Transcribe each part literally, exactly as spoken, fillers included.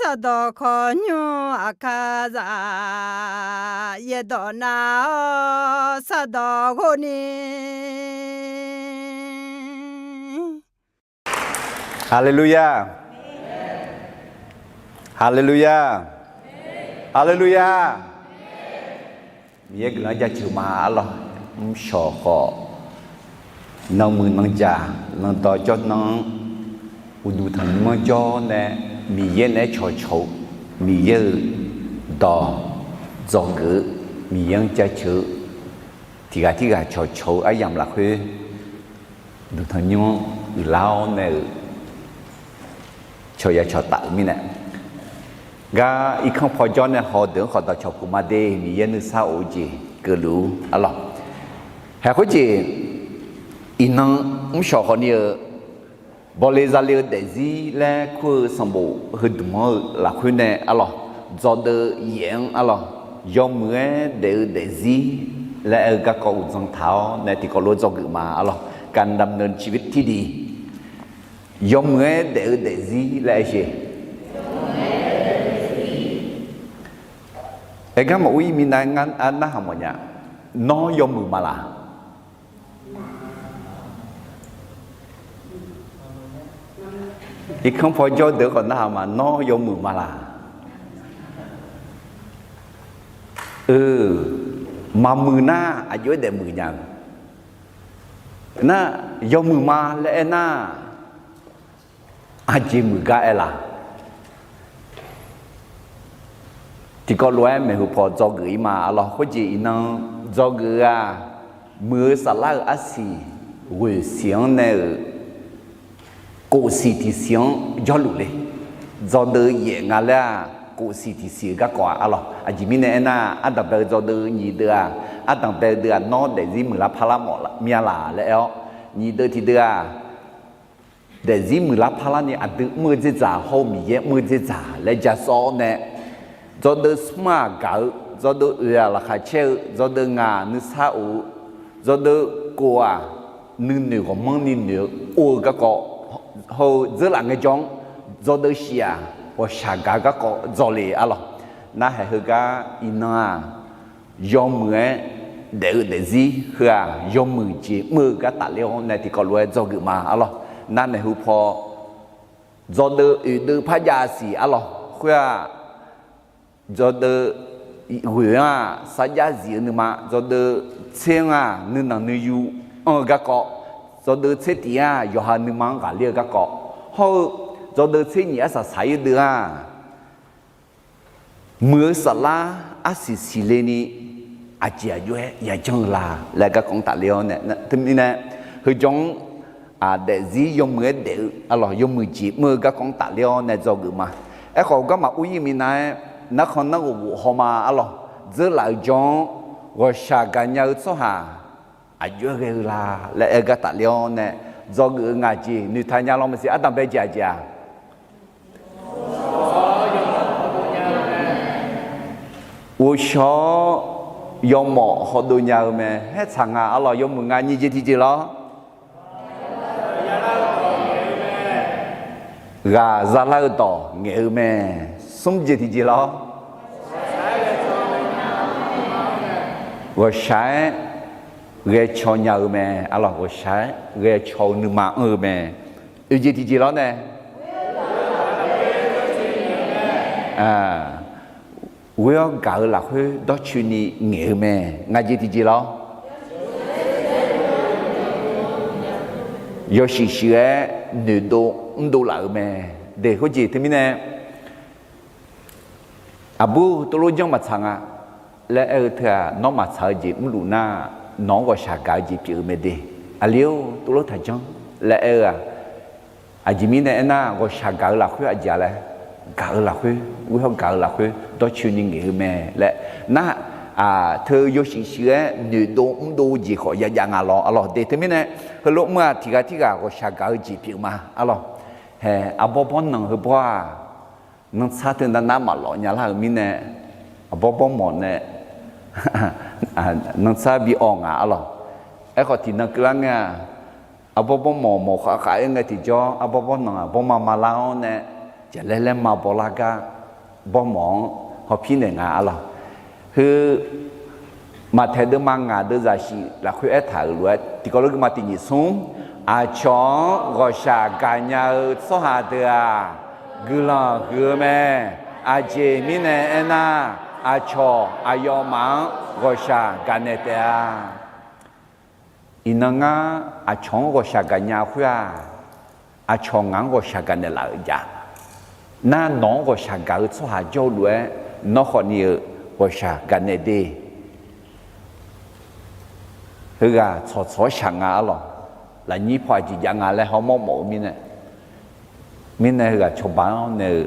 taqdawq khawqnymr aqkar zaq, yaerdawq nav-awr sardawq ghov ni. Haleluya! Haleluya! Haleluya! Miqyaer guiqlanq jaceuq ma arlawr. Mrshawq khawf, nanmuiq nanjaq, lanqdawq jawrnan-anr uqduq tanqnymr-anr jawr nae, Miqyaer naeq-aer cawqcawq-eu, Miqyaer-euq dawq dzawgeuf-eu, Miqyaer-anr jaceuq-eu, tiqghaq tirghaq cawqcawq-eu aryamq lafkhoer uqduq tanqnymr-anr uiqlar-awr nae-euq cawqya cawqtaf-euq mirnae, gar irkanr paw jawr nae haw deuq-anr khawf dawqcawq puq ma de. Miqyaer nuisar of-eu jeq keuvluf-ur arlawr. Haeq khoerjeq, iqnan mrshawq khawfni-eu bawle zale-eu daefzir laer kur-eu sanqbof heudmq-anr-eu lafkhoer nae arlawr, dzawdeuv yaef-anr arlawr, yawmuiq-aer daef-eu daefzir laer aer-eu garkawv uqdzan taq-awr nae tiqkawv lof-aer dzawgeuf ma arlawr. การดำเนินชีวิตที่ดี yawmuiq-aer daef-eu daefzir laer aer sheq. Aergar maqur ir minav-aer ngar narhaq mawfnya. Nawr yawmuiq ma laq? Irkanr paw jawr deuq khawf narhaq ma. Nawr yawmuiq ma laq? Maqmuiq nar, aqjox-aer daefmuiq nya-eu nar, yawmuiq ma laer aer nar, aqjeq muiq gar aer laq? Tiqkawv lof-aer maeqhu paw dzawgeuf ir ma arlawr. Khoerjeq iqnan dzawgeuf-eu-aq, muiq-eu saflar-euq arsiq ghoeq siq-anr nae-euq kof siq tiq siq-anr jawrluf le. Dzawdeuv yaef nga laer-aq, kof siq tiq siq-eu garkawv-a arlawr. Aqjeq mirnae aernar, ardanq bae-eu dzawdeuv nyiq deuv-aq, ardanq bae-eu deuv-aq, nawr daefzir muiqlar parlar mawf mya laq laer aer-awr, nyiq deuv tiq deuv-aq, daefzir muiqlar parlarni aqdui mr-eu dzerdzaq hawr-eu Miqyaer mr-eu dzerdzaq laer ja sawv-awr nae, dzawdeuv smr-aq gaq-eu, dzawdeuv oeq-aq laqkhaq caer-eu, dzawdeuv ngaq nuisar of-eu, dzawdeuv kof-aq nuinoeq ghawqmanrni noeq-eu or-eu garkawv hawr-eu dzeurlaf ngaejawr-anr, dzawdeuv shif-aq ghawqshaq gaq-eu garkawv dzawle arlawr. Narhaq heugar iqnan-aq, yawmuiq-aer daef-eu daefzir heu-aq, yawmuiq jeq mr-eu gar tafler-awr nae tiqkawv lof-aer dzawgeuf ma arlawr. Nar maeqhu paw, dzawdeuv oeqdeuv par jav siq arlawr. Khoer-aq, dzawdeuv ghoeq-anr-aq sarjax zif-eu nuima, dzawdeuv tser-anr-aq nuinanq nuiyu anr-eu garkawv, dzawdeuv tser tiq-anr-aq yawqha nuima-anr ghaqler-eu garkawv, hawr-eu dzawdeuv tser nyiq arsaq saq-ir deuv-aq, muiq-eu saflar arsiq siqle ni aqjeq aqjox-aer yajanr-eu la laer garkawv-anr tafler-awr nae, teumirnae heujawr-anr daefzir yawmuiq-aer daef-eu arlawr, yawmuiq jeq mr-eu garkawv-anr tafler-awr nae dzawgeuf ma. Aerkhawf, garma ur-ir minav-aer narkhan narghof ghof hawma arlawr, dzeurlaf-euq jawr-anr ghawqshaq gaqnya-eu tsawrhaq aqjox-aer ghae-eu la laer aer gar tafler-awr nae, dzawgeuf-eu ngaq jeq noeqtaq nya law maqsiq. Ardanq bae jeq aqjeq-aq, ghovshaw-awr yawmawf hawdov nya-eu mae. Haer tsaq nga arlawr, yawmuiq nga nyiq jeq tiqjeq lawr. Ghaq zalar-eu dawq ngaeq-eu mae. Smr jeq tiqjeq lawr. Ghawqshaq-aer ghae caw nya-eu mae arlawr, ghawqshaq-aer ghae caw-eu nuima anr-eu mae. Oeq jeq tiqjeq lawr nae, ghoer-awr gaq-eu lafkhoer dawrcoeni ngaeq-eu mae. Ngaq jeq tiqjeq lawr. Yawshuif shuif-aer noeqdov mrdov laf-euq mae. De khoerjeq teumirnae, aqbur tov lor janr maqtsaq nga laer aer-eu teu-aq, nawr maqtsaq-eu jeq mrluf nar, nawq-anr ghawqshaq gaq-eu jeq pyeuf-eu mae de. Aqli-or, tov lor taq janr laer aer-eu-aq, aqjeq mirnae aernar, ghawqshaq gaq-eu lafkhoer aqjeq-a laer, gaq-eu lafkhoer, ghoer-awr gaq-eu lafkhoer dawrcoeni ngaeq-eu mae laer nar, teu yawshuif shuif-aer noeqdov mrdov jeq khawf yajav nga lawr arlawr de. Teumirnae, heulof mr-aq tiq ghaq tirghaq ghawqshaq gaq-eu jeq pyeuf ma arlawr. Hae, arbawr bawrnanq heubawr-aq, nantsar teu navnar maqlawf nya lar-euq mirnae, arbawr bawrmawq nae nantsar bi awq nga arlawr. Aerkhawf tiqnan keuvlar ngae-aq, arbawr bawrmawq mawq khav khav-aer ngae tiqjawr, arbawr bawrnanq-aq bawrma ma lar-awr nae, jaqlaer laer ma bawlar gar bawrmawf-anr hawpir naeq nga arlawq. Heu Maqtaeq deuvma ngaq deuvzaq shif lafkhoer aertaq-euq lof-aer tiqkawv lof guima tiq nyiq smr, aqcawq-anr ghawqshaq gaqnya-eu tsawrhaq deuq-aq, guiqlanq huiq-eu mae. Aqjeq mirnae aernar, aqcawq aqyawfmaf-anr ghawqshaq gaqnaeq taef-a. Iqnan ngar aqcawq-anr ghawqshaq gaqnya khoer-aq, aqcawq ngaq-anr ghawqshaq gaqnaeq laf-euq jav. Nar nawq-anr ghawqshaq gaq-eu tsawrhaq jawr-eu lof-aer, nawr khawfni-eu ghawqshaq gaqnaeq de. Heughaq tsawqtsawq-awr shaq nga arlawq. Lafnyir paw aqjeq jav nga laer hawmawr mawf-eu mirnae, mirnae heughaq cawba-anr nae-eu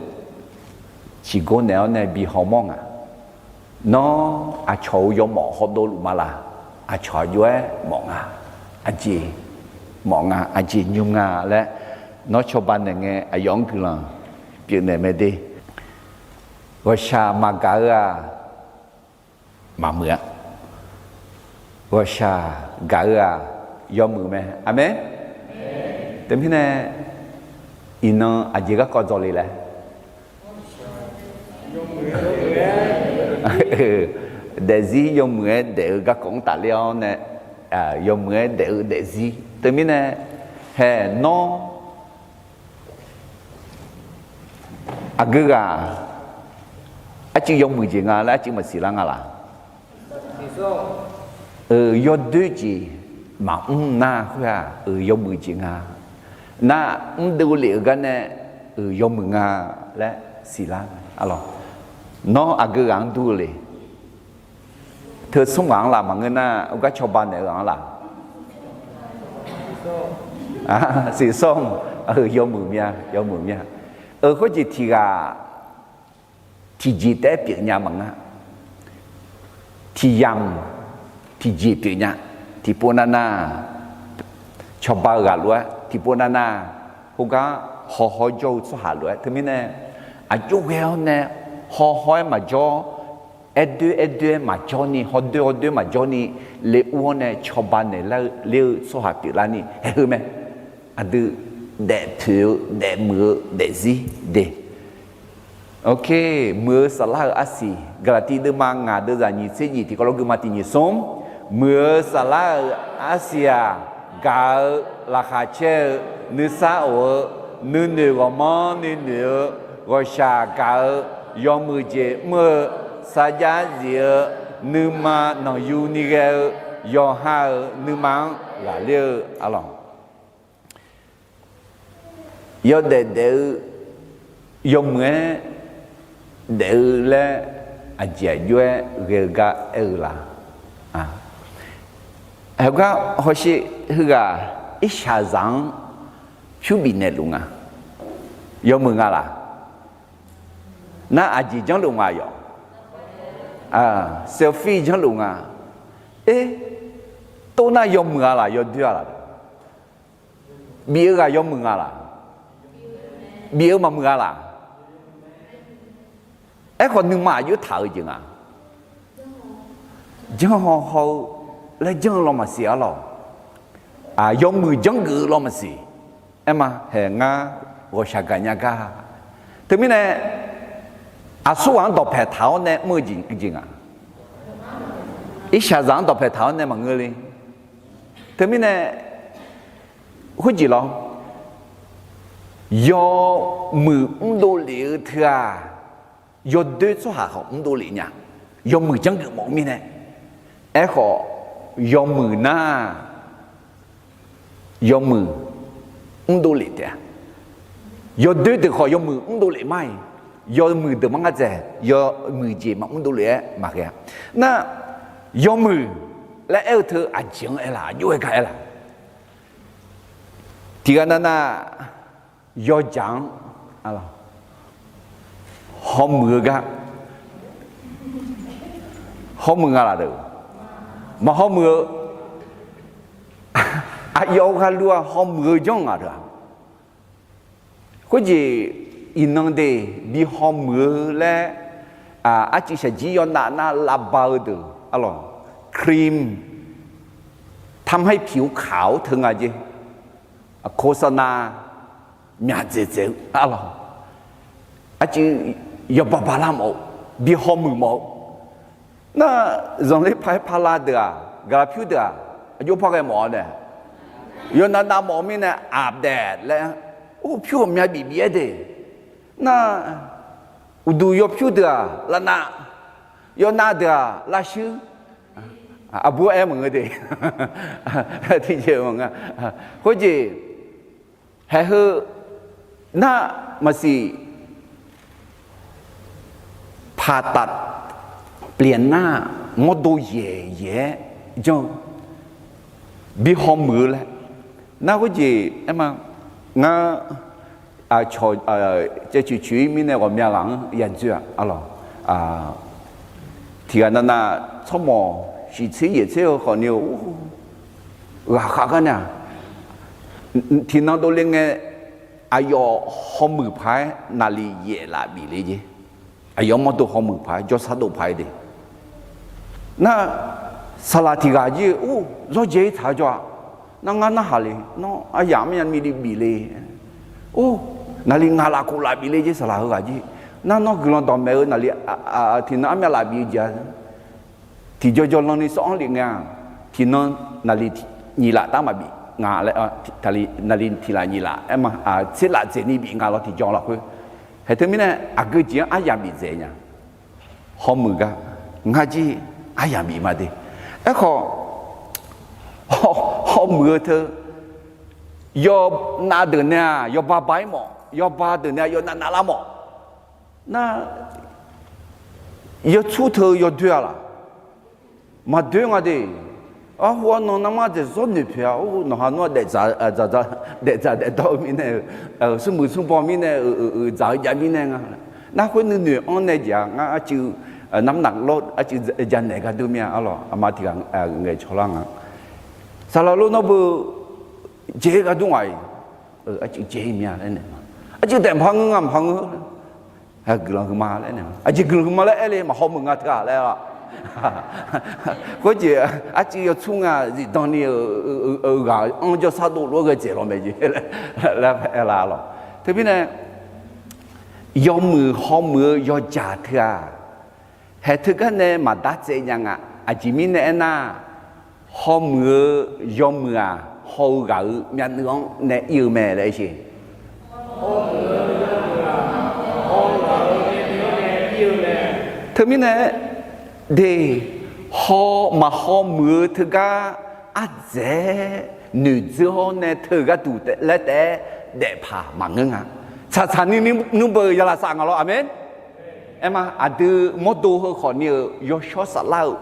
ciqgor naeq-awr nae bi hawmawr nga. Nawr aqcawq-euq yawmawf hawdov luf ma laq? Aqcawq aqjox-aer mawf nga, aqjeq mawf nga, aqjeq nymr nga laer nawr cawba naeq ngae aqyawf-anr guiqlanq pyeufnaeq mae de. Ghawqshaq maqgaq-eu-aq, maqmuiq-a. Ghawqshaq gaq-eu-aq, yawmuiq mae. Aqmeq. Teumirnae iqnan aqjeq garkawv dzawle laer daefzir yawmuiq-aer daef-eu garkawv-anr tafler-awr nae, yawmuiq-aer daef-eu daefzir. Teumirnae hae nawr aqgeu ghaq arcuiv yawmuiq jeq nga laer arcuiv maqsiq lar nga laq? Euq, yawdoer jeq maqmr nar khoer-aq, euq, yawmuiq jeq nga. Nar mrdov lef-eu gar nae, euq, yawmuiq nga laer siqlar arlawq. Nawr aqgeu ghaq-anr dur-eu le? Teu smr ghaq-anr laf maqngeur nar, ur gar cawba naeq-eu ghaq-anr laf? Siqsawr, yawmuiq mya, yawmuiq mya. Euq, khoerjeq tiq ghaq tiqjeq taef-aer pyeufnya maqngeur. Tiq yamq tiqjeq pyeufnya. Tiqpov navnav cawba-eu ghaq lof-aer, tiqpov navnav khoergar hawhaw-aer jawr-eu tsawrhaq lof-aer, teumirnae aqjox ghae-awr nae hawhaw-aer maqjawr, aerdoer aerdoer-aer maqjawrni, hawdoer hawdoer maqjawrni, le ur-awr nae cawba naeq ler-eu tsawrhaq pyeuflarni haeq heu mae. Aqdui daefpoeq-eu, daefmuiq-eu daefzir de. Ok, muiq-eu saflar-euq arsiq, Gaqlaqtiv deuvma ngaq deuvzaq nyiq tser nyiq tiqkawv lof guima tiq nyiq smr, muiq-eu saflar-euq arsiq-aq, gaq-eu, laqkhaq caer-eu, nuisar of-eu, nuinoeq ghawqmanrni noeq-eu, ghawqshaq gaq-eu, yawmuiq jeq mr-eu, sarjax zif-eu, nuima nanqyuni ghae-eu, yawqha-euq nuima-anr ghaqler-eu arlawq. Yawdaef daef-eu, yawmuiq-aer daef-eu laer aqjeq aqjox-aer ghae-eu gar aer-eu la? Heugar hawsher heughaq irshaqzaq-anr pyur bifnaeq luf nga. Yawmuiq nga laq? Nar aqjeq janrluf nga yawq? Selfie janrluf nga. Aer, tov nar yawmuiq-a laq yawdoer-a laq? Bif-eu ghaq yawmuiq nga laq? Bif-eu maqmuiq nga laq? Aerkhawf nuima aqjox taq-eu jeq nga. Janrhaw haw-eu laer janr-eu lawmaqsiq arlawq. Yawmuiq janrgeuf-eu lawmaqsiq. Aerma haeq ngar ghawqshaq gaqnya gar. Teumirnae aqsurghaq-anr dawqpaeq taq-awr nae mr-eu jeq nga. Irshaqzaq-anr dawqpaeq taq-awr nae maqngeur le. Teumirnae khoerjeq lawr, yawmuiq mrdov lef-eu teu-aq, yawdoer tsawrhaq khawf mrdov lef nya. Yawmuiq janrgeuf mawf-eu mirnae. Aerkhawf, yawmuiq nar yawmuiq mrdov lef taef-a. Yawdoer deuq khawf yawmuiq mrdov lef mar-iq, yawmuiq deuq mar ngar dzaeq, yawmuiq jeq maqmrdov lef-aer maqghae-a. Nar, yawmuiq laer aer-eu teu aqjeq-anr aer laq, aqjox-aer gar aer laq? Tiqghaq navnav yawjaq-anr hawmuiq-eu gar, hawmuiq nga laq deuq? Maq hawmuiq-eu. Aqyawf-euq gharlu-aq hawmuiq-eu janr nga deuq-aq. Khoerjeq iqnan de bi hawmuiq-eu laer, arcuiv shaqjir yawnav nar lavba-eu deuq arlawq, cream ทำให้ผิวขาว teu nga jer. โฆษณา myaq dzaeqdzaeq-eu arlawq. Arcuiv yawba bala mawf-eu, bi hawmuiq mawf-eu. Nar, zanqler paq-aer pala deuq-aq, gaqlaq pyur deuq-aq, aqjox par ghae mawf-awr nae, yawnav nav mawf-eu mirnae aqdaef laer, or pyur ghawqmya bif bif-aer de. Nar, uqduq yawpyur deuq-aq lavnav, yawnav deuq-aq lavshuir. Aqbur aer maqngeur de. Tiqjeq maqnga. Khoerjeq, haeq heu nar maqsiq paqtaf pyaeqnar-aq, mawrdo yaeq yaeq-aer janr-eu, bi hawmuiq-eu laer. Nar khoerjeq aerma, ngar, aqcawq, caev coeq coeq-ir mirnae ghawqmya ghaq-anr yadzoer-aq, arlawq, tiqghaq navnav tsawrmawq shiq tser yaeq tser-eu khawfni-eu, ghaqkhav gar nae-aq, tiqnan dovle ngae, aqyawf hawmuiq paq-aer naqli yaef laf bif le jeq. Aqyawf mawrdo hawmuiq paq-aer jawrsar dov paq-aer de. Nar, saqlaq tiqghaq jir-eu, or, zawr jae-ir tsaq-eu jawr-aq, nar ngar narhaq le, nawr aryamq armyav mivli bif le. Or, naqli ngaq lafkhof laf bif le jeq saqlaq heughaq jir. Nar nawr guiqlanq dawqmaeq-eu naqli tiqnan armyav laf bif-eu jeq-a. Tiqjaw jawr lanni sawr-anr lef ngae-aq, tiqnan naqli nyiq laf tar maqbif nga laer, naqli tiq laf nyiq laf aerma, tser laf dzaeqni bif nga law tiqjaw lafkhoer. Haeq teumirnae aqgeu jeq-anr aryamq bif dzaeq nya. Hawmuiq gar, ngar jir aryamq bif ma de. Aerkhawf, hawmuiq-eu teu, yawnav deuq nae-aq yawba ba-ir mawf, yawba deuq nae-aq yawnav navlar mawf. Nar, yawtsur teu yawdoer-a laq? Maqdoer nga de. Arhu-awr nan narmar dzaeq zawr noeq poeq-a. Or, nawqha nawr-aq daefdzaq daefdzaq daefdawr-eu mirnae-eu, smrmuiq smrbaw mirnae-eu, dzaq-eu jav mirnae nga. Nar khoer nuinoeq-anr nae jeq-a ngar arcuiv, narnaq lawr arcuiv janaeq gar dur mir-a arlawq. Aqma tiqghaq ngaeqcawq lar nga. Saqlaq lof nawr beu jae-ir gar dur ngaq-iq, arcuiv jae-ir mir-a laer naeq ma. Arcuiv daef maqpar ngeur nga maqpar ngeur. Guiqlanq huiqma laer naeq ma. Aqjeq guiqlanq huiqma laer aer le, maqhaw meuq nga teu-aq laer-a. Khoerjeq arcuiv yawtsur nga zifdan ni-euq ghaq-anr jawrsar dovlof-aer ghae dzaeq law mae jeq laer aer la lawq. Teumirnae yawmuiq hawmuiq-eu yawjaq teu-aq, haeq teugar nae maqdar tsaev nya nga. Aqjeq mirnae aernar, hawmuiq-eu yawmuiq-aq haw-eu ghaq-euq myavnuiv-anr nae ir-eu mae laer aer sheq. Teumirnae de, haw maqhaw muiq-eu teugar ardzaeq-aer noeqdzeur-awr nae teu gharduq laer taef-aer daefpaq maqngeur nga. Tsaqtsaq ni nuibeu-euq yalavsav nga lawr. Aqmeq. Aerma aqdui mawrdo heu khawfni-euq yawshawr saflar-euq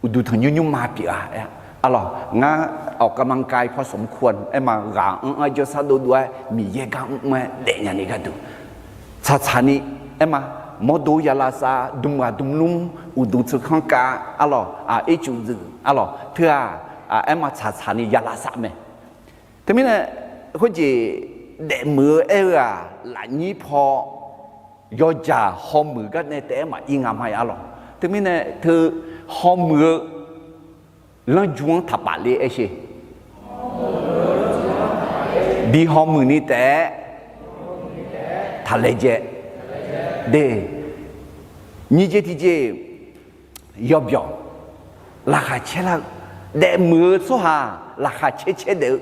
uqduq tanqnymr nymrma pyeuf-a. Arlawq ngar awq กำลังกาย พอสมควร aerma ghaq-anr-aer jawrsar dovdov-aer Miqyaer gar mr-aer daefnya ni gharduq tsaqtsaq ni aerma mawrdo yalavsav dmq ghaq dmq nmr uqduq teukanr kav arlawq aqir cuf dzuif arlawq teu-aq, aerma tsaqtsaq ni yalavsav mae. Teumirnae khoerjeq daefmuiq-eu aer-eu-aq lafnyir paw yawjaq hawmuiq gar nae taef-aer maqir nga ma-a arlawq. Teumirnae teu hawmuiq-eu lanrju-anr taqpaf le aer sheq. Bi hawmuiq ni taef-aer taqlaejae de. Nyiq jeq tiqjeq yawbyawq laqkhaq caerlar-eu daefmuiq-eu tsawrhaq laqkhaq caer caer daef-eu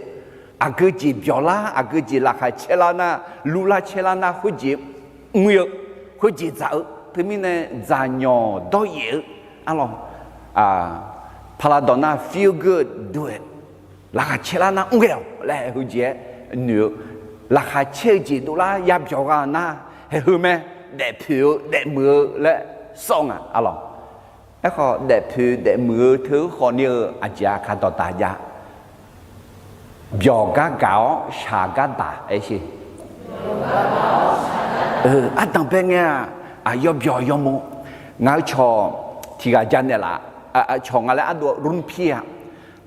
aqgeu jeq byawqlar aqgeu jeq laqkhaq caerlar nar luvlar caerlar nar khoerjeq mr-eu khoerjeq dzaq-eu teumirnae dzaqnyawq dawryaef-eu arlawq paqlaqdawq nar feel good do it laqkhaq caerlar nar mrghae-awq laer heujeq-aer noeq-eu laqkhaq caer-eu jeq dovlar yabyawq gha nar haeq heu mae daefpoeq-eu daefmuiq-eu laer sawr nga arlawq. Aerkhawf daefpoeq daefmuiq-eu teu khawfni-eu aqjeq aqkaq dawqdaq jav byawq gar gaq-awr shaq gar daq aer sheq. Ardanq bae ngae-aq, aqyawf byawq yawmuiq. Ngaq-euq cawq tiq ghaq ja naeqlaf, cawq nga laer ardov-a รุ่นพี่-a.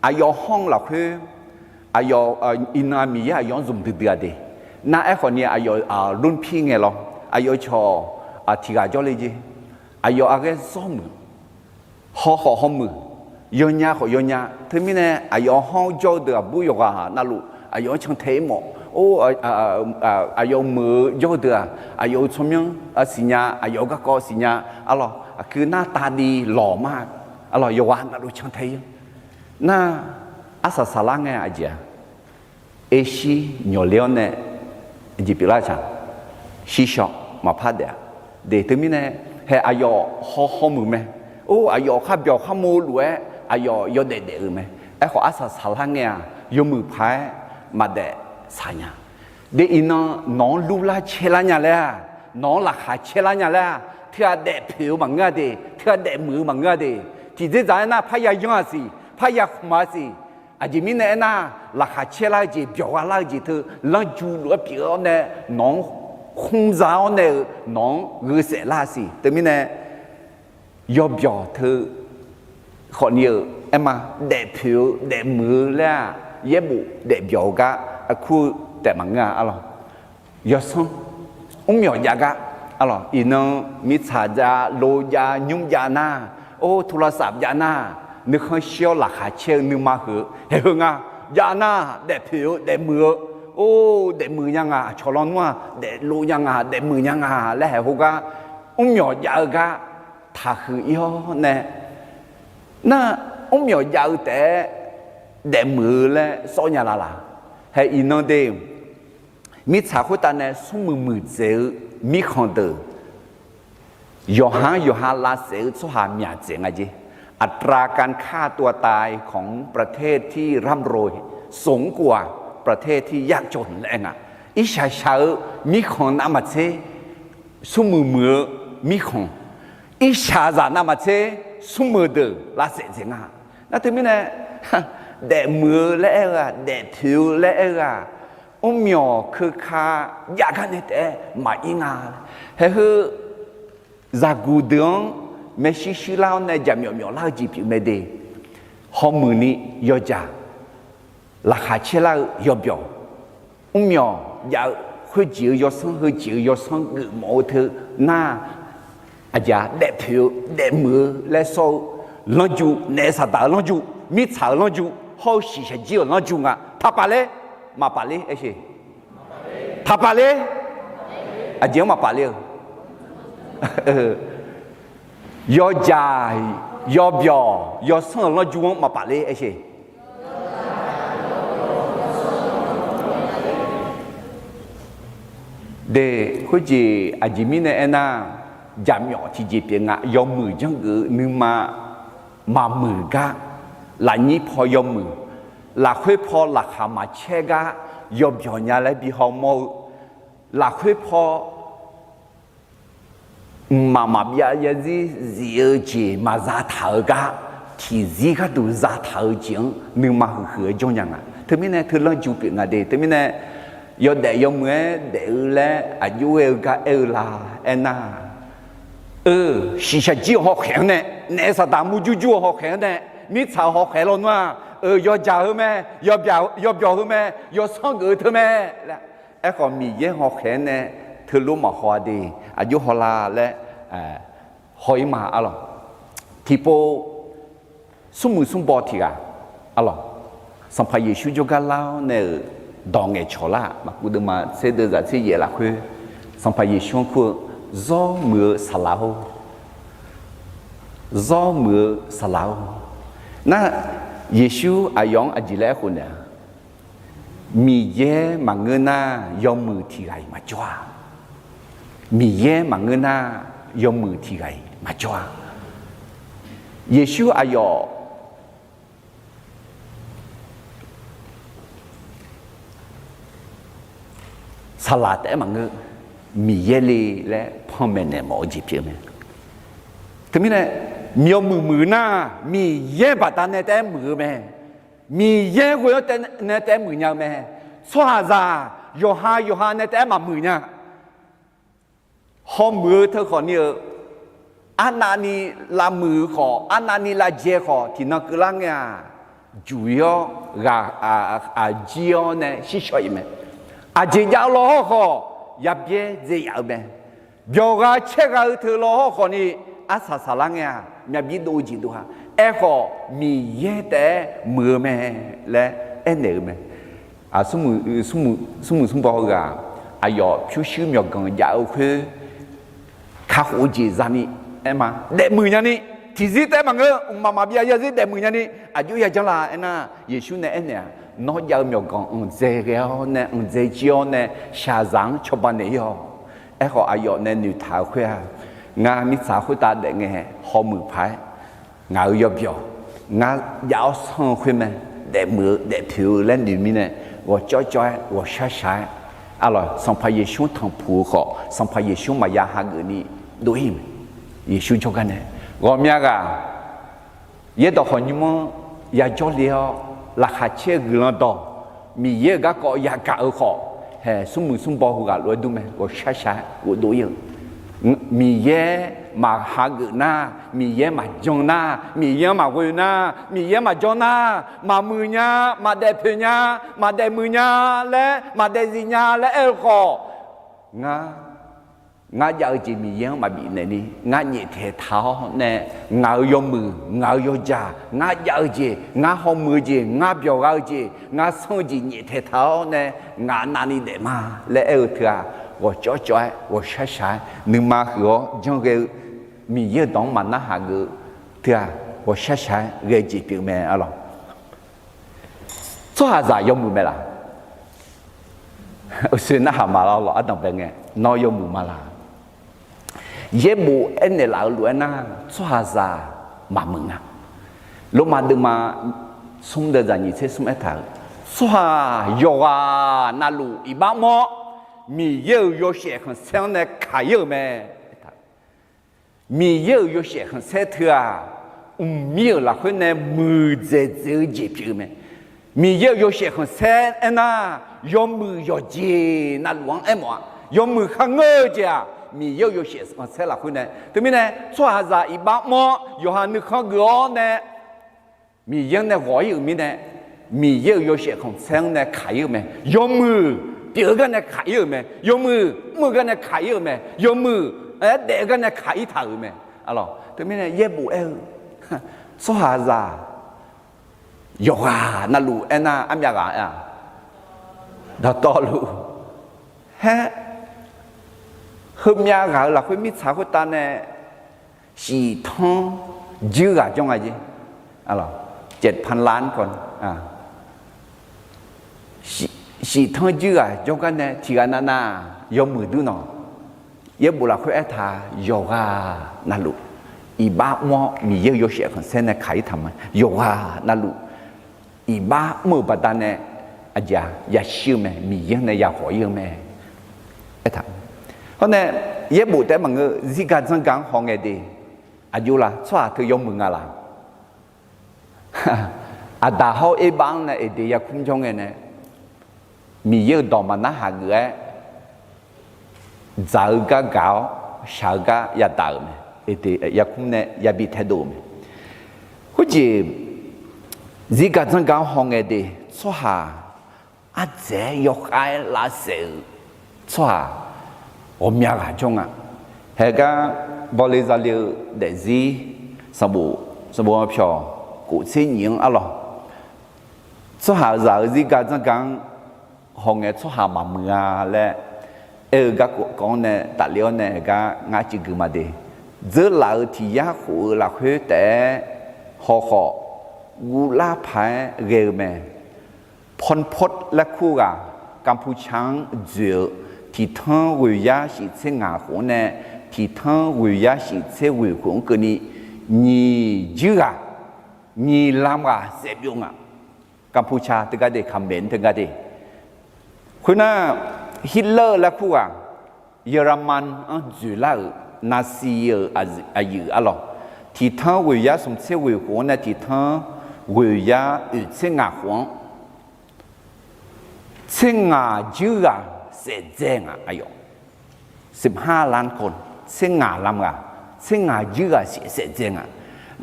Aqyawf hawr-eu lafkhoer, aqyawf iqnan-aq Miqyaer aqyawf-anr zmq duidui-a de. Nar aerkhawf ni aqyawf รุ่นพี่ ngae lawr, aqyawf cawq tiq ghaq jawrle jeq. Aqyawf aqghaer zawr muiq, haw khawf haw muiq, yawnya khawf yawnya. Teumirnae aqyawf hawr-eu jawr-eu deuq aqbur yawqghaq navluf Aqyawf-anr cantae-ir mawf. Or, aqyawf muiq-eu jawr-eu deuq-aq, aqyawf-euq tsawrmyanr siqnya, aqyawf-euq garkawv siqnya. Arlawq, aqkuir nar tavdiv lawq ma. Arlawq, yawqghaq navluf cantae-ir. Nar, arsaq saqlar ngae aqjeq-a, ershir nyawqler-awr nae jeq pyeuflar-eu taq, shirshawr maqpar daef-a. De teumirnae, hae aqyawf haw hawmuiq mae. Or, aqyawf khar byawq khar mo luf-aer aqyawf yawdaef daef-euq mae. Aerkhawf arsaq saqlar ngae-aq, yawmuiq paq-aer maqdaef saq nya. De iqnan nawq-anr lurlar caerlar nya laer-aq, nawq-anr laqkhaq caerlar nya laer-aq, teughaq daefpoeq-eu maqngeur-a de, teughaq daefmuiq-eu maqngeur-a de, tiqdzerdzaq aernar parya yanr-aq siq, parya khmq-a siq. Aqjeq mirnae aernar, laqkhaq caerlar-eu jeq, byawq gha lar-eu jeq teu lanrju lof-aer pyeuf-awr nae, nawq-anr khmr za-awr nae-euq nawq-anr gheu saef lar-a siq. Teumirnae, yawbyawq teu khawfni-euq aerma, daefpoeq-eu daefmuiq-eu laer-aq, yaerbof daefbyawq-eu gar aqkur-eu taef maqngeur-a. Arlawq, yawsanr mrmyawq jav gar, arlawq, iqnan mirtsaq jav, lo jav, nymr jav nar, or, โทรศัพท์ jav nar, nuikhanr shir-awr laqkhaq caer-eu nuima heu haeq heu nga. Jav nar, daefpoeq-eu daefmuiq-eu, or, daefmuiq nya nga, aqcawq lawnmr-aq daeflov nya nga, daefmuiq nya nga laer haeq heugar, mrmyawq jav-eu gar taqhuiq-ir-awr nae, nar, mrmyawq jav-eu taef-aer daefmuiq-eu laer sawr nya lalaq. Haeq iqnan de, mirtsaq khoertav nae smrmuiq muiqdzaeq-eu mirkhanq deuq, yawqha-anr yawqha lavsaef-eu tsawrhaq myaq dzaeq nga jer. อัตราการฆ่าตัวตายของประเทศที่ร่ำรวยสูงกว่าประเทศที่ยากจน laer aer nga. Irshaq shaq-eu mirkhanq navmaqtser smrmuiq muiq-eu mirkhanq, irshaqzaq navmaqtser smrmuiq deuq lavsaef dzaeq nga. Nar teumirnae, daefmuiq-eu laer aer-eu-aq, daefpoeq-eu laer aer-eu-aq, mrmyawq keuka jav gar nae taef-aer maqir nga. Haeq heu zaqguq deuq-anr maershuir shuir lar-awr nae jaqmyawf myawf lar-eu jeq pyeuf mae de. Hawmuiq ni yawjaq, laqkhaq caer lar-eu yawbyawq, mrmyawq jav-eu khoerjeq-eu yawsanr, heujeq-eu yawsanr geufmawf-eu teu nar, aqjeq-a, daefpoeq-eu daefmuiq-eu laer sawr-eu lanrju, naef saqdaq-euq lanrju, mirtsaq-euq lanrju, hawr-eu shiqshaq jir-euq lanrju nga. Taqpaf ler, maqpaf ler aer sheq. Taqpaf ler. Aqjeq-anr maqpaf ler-eu, yawjaq, yawbyawq, yawsanr-euq lanrju-anr maqpaf ler aer sheq. De, khoerjeq aqjeq mirnae aernar, jaqmyawf tiqjeq pyeuf nga. Yawmuiq janrgeuf-eu nuima maqmuiq gar, lafnyir paw yawmuiq, lafkhoer paw laqkhaq maqcaer gar, yawbyawq nya laer bi hawmawr-eu, lafkhoer paw mqmaq maqbyav yarzir zif-eu jeq maqza taq-eu gar, tiqzir gharduq za taq-eu jeq-anr nuima huiq huiq-aer jawr nya nga. Teumirnae teulanr ju pyeuf nga de. Teumirnae yawdaef yawmuiq-aer daef-eu laer aqjox-aer-eu gar aer-eu la aernar, eu, shiqshaq jir-euq hawkhaeq-anr nae, naef saqdaq murjur jur-euq hawkhaeq-anr nae, mirtsaq-euq hawkhaeq lawnmr-aq, eu, yawjaq heu mae, yawbyawq heu mae, yawsanr geuf-eu teu mae laer. Aerkhawf Miqyaer hawkhaeq-anr nae teulof maqhaw-a de, aqjox haw la laer haw-ir ma arlawq. Tiqpov smrmuiq smrbaw tiq ghaq arlawq, Sanqpaq Yeqsur jawrgar lar-awr nae-euq dawq ngaeqcawq lar-aq, maqkuv deuvma tser deuv zaq tser yaef lafkhoer, Sanqpaq Yeqsur-anr kur-eu, Zawr muiq-eu saqlaq-or, zawr muiq-eu saqlaq-or. Nar, Yeqsur aqyawf-anr aqjeq laer aerkhof naeq-a, Miqyaer maqngeur nar, yawmuiq tiq ghaq-iq maqjawr-a. Miqyaer maqngeur nar, yawmuiq tiq ghaq-iq maqjawr-a. Yeqsur aqyawf saqlaq taef-aer maqngeur, Miqyaer le laer panmaeq naeq mawf-eu jeq pyeuf mae. Teumirnae, yawmuiq muiq nar, Miqyaer baqdanae taef-aer muiq-eu mae. Miqyaer ghoe-anr nae taef-aer muiqnya-eu mae. Tsawrhaqzaq yawqha yawqha nae taef-aer maqmuiq nya. Hawmuiq-eu teu khawfni-eu, arnavni lavmuiq-eu khawf, arnavni lavjae khawf, tiqnan keuvlar ngae-aq, juq-ir-awr ghaq aqjir-awr nae shir shaw-iq mae. Aqjeq jav-eu lawhawr khawf, yabyaer dzae yaf-eu mae. Byawq gha caer gha-eu teu lawhawr khawfni, arsaq saqlar ngae-aq, myavbir dov-eu jeq dov-a. Aerkhawf, Miqyaer taef-aer muiq-eu mae laer aernaeq-eu mae. Smrmuiq smrbaw heughaq, aqyawf pyurshuir myawqganq jav-eu khoer kakhof-eu jeq zani aer ma. Daefmuiq nyani, tiqzir taef-aer maqngeur, mqmaq maqbyav yarzir daefmuiq nyani, aqjox yajanr la aernar, Yeqsur nae aernaeq-aq, nawr jav-eu myawqganq anqdzae ghae-awr nae, anqdzae jir-awr nae, shaqzaq-anr cawba naeq-ir-awq. Aerkhawf, aqyawf nae noeqtaq-eu khoer-aq, ngar mirtsaq khoertav daef ngae hawmuiq paq-aer ngaq-euq yawbyawq, ngar jav-awr sanr-eu khoer mae, daefmuiq-eu daefpoeq-eu laer noeq mirnae, ghawqcawv cawv-aer ghawqshaq shaq-aer, arlawq, Sanqpaq Yeqsur-anr tanqpuq-eu khawf, Sanqpaq Yeqsur maqya hageuf ni dov-ir-euq mae. Yeqsur jawrgar nae ghawqmya ghaq yaerdawq khawf nymr-anr yajawr le-awr, laqkhaq caer-eu guiqlanq dawq, Miqyaer-euq garkawv yagaq-eu khawf, haeq smrmuiq smrbaw heughaq lof-aer dur mae, ghawqshaq shaq-aer ghofdov-ir-eu. Miqyaer maqhageuf nar, Miqyaer maqjan nar, Miqyaer-anr maqghoe nar, Miqyaer maqjawr nar, maqmuiq nya, maqdaefpoeq nya, maqdaefmuiq nya laer, maqdaefzif nya laer aer-eu khawf, ngar ngar jav-eu jeq Miqyaer-anr maqbif naeq ni, ngar nyaeftaeq taq-awr nae, ngaq-euq yawmuiq, ngaq-euq yawjaq, ngar jav-eu jeq, ngar hawmuiq-eu jeq, ngar byawq gha-eu jeq, ngar sanr-eu jeq nyaeftaeq taq-awr nae, ngaq navni daef ma laer aer-eu teu-aq, ghawqcawv cawv-aer ghawqshaq shaq-aer nuima huiq-awr janr ghae-eu, Miqyaer-euq dawq-anr maqnar haq geuf-eu teu-aq, ghawqshaq shaq-aer ghae jeq pyeuf mae, arlawq. Tsawrhaqzaq yawmuiq mae laq? Uqshoe narhaq ma lawr, ardanqbae ngae, nawr yawmuiq ma laq? Yaerbof aernaeq laf-eu lof-aer nar, tsawrhaqzaq maqmuiq nga. Lormav deuvma smr deuq zaqnyiq tser smr aertaq-euq, tsawrhaq yawqghaq navluf iqbax mr-awr, Miqyaer-euq yawshaef khanqsaer-anr nae kaq-ir-euq mae. Miqyaer-euq yawshaef khanqsaer teu-aq, mqmir-euq lafkhoer nae muiqdzaeq dzaeq-eu jeq pyeuf-eu mae. Miqyaer-euq yawshaef khanqsaer aernar, yawmuiq yawqjeq navluf-anr aermawf-a. Yawmuiq kharngeur-eu jeq-aq, Miqyaer-euq yawshaef khanqsaer lafkhoer nae. Teumirnae tsawrhaqzaq iqbax mr-awr, yawqha nuikhanr geuf-awr nae, Miqyaer-anr nae ghawq-ir-euq mirnae, Miqyaer-euq yawshaef khanqsaer-anr nae kaq-ir-eu mae. Yawmuiq pyeuf-eu gar nae kaq-ir-euq mae. Yawmuiq mr-eu gar nae kaq-ir-euq mae. Yawmuiq aer daef-eu gar nae kaq-ir taq-euq mae. Arlawq, teumirnae yaerbof aer-eu, tsawrhaqzaq yawqghaq navluf aernar, armyav ghaq aer-a? Dawqtawvluf. Haer, heumyav ghaq-euq lafkhoer mirtsaq khoertav nae shiq tanr juir ghaq jawr nga jeq. Arlawq, เจ็ดพันล้านคน shiq tanr juir ghaq jawrgar nae tiqghaq navnav yawmuiq dur nawq. Yaerbof lafkhoer aertaq, yawqghaq navluf iqbax mr-awr Miqyaer-euq yawshaef khanqsaer nae kaq-ir taq ma. Yawqghaq navluf iqbax mr-euq baqdanae aqjeq-aq yashir-eu mae, Miqyaer-anr nae yaghawq-ir-eu mae. Aertaq, hawr nae yaerbof taef-aer maqngeur, zirgar dzanrgar-anr hawngae de, aqjox la tsawrhaq teu yawmuiq nga laq? Aqdaq hawr-eu erbax-anr nae Eqdeq yarkmr jawr ngae nae, Miqyaer-euq dawq maqnar haq geuf-aer, dzaq-eu gar gaq-awr shaq-eu gar yadaq-euq mae. Eqdeq yarkmr nae yabi taedov-euq mae. Khoerjeq zirgar dzanrgar-anr hawngae de, tsawrhaq ardzaeq-aer yawkhav-aer lavsaef-euq tsawrhaq ghawqmya ghaq jawr nga. Haegar bawle zale-eu daefzir sanqbof, sanqbof pyawq kof tser nyiq-anr arlawq, tsawrhaqzaq-euq zirgar dzanrgar-anr hawngae tsawrhaq maqmuiq-a laer aer-eu garkawv-anr nae tafler-awr nae haegar ngar civ gui ma de. Dzeurlaf-euq tiq yar khof-eu lafkhoer taef-aer haw khawf, guvlar paq-aer ghae-eu mae. Pol Pot laer kur-eu ghaq, Kampuchea-anr dzoeq-eu, tiq tanr ghoeq yar shif tser ngaq khof-anr nae tiq tanr ghoeq yar shif tser ghoeq khof-anr keuvni nyiq juir ghaq, nyiq lam ghaq saef byov nga. Kampuchea teugar de, Kampuchea teugar de. Khoernar, Hitler laer kur ghaq, Yawrman-anr dzoeqlar-euq Nazi-euq aqyuif arlawq, tiq tanr ghoeq yar smq tser ghoeq khof-anr nae tiq tanr ghoeq yar oeq tser ngaq khof-anr, tser ngaq juir ghaq saef dzae nga aqyawf. สิบห้าล้านคน, tser ngaq lam ghaq, tser ngaq juir ghaq saef dzae nga.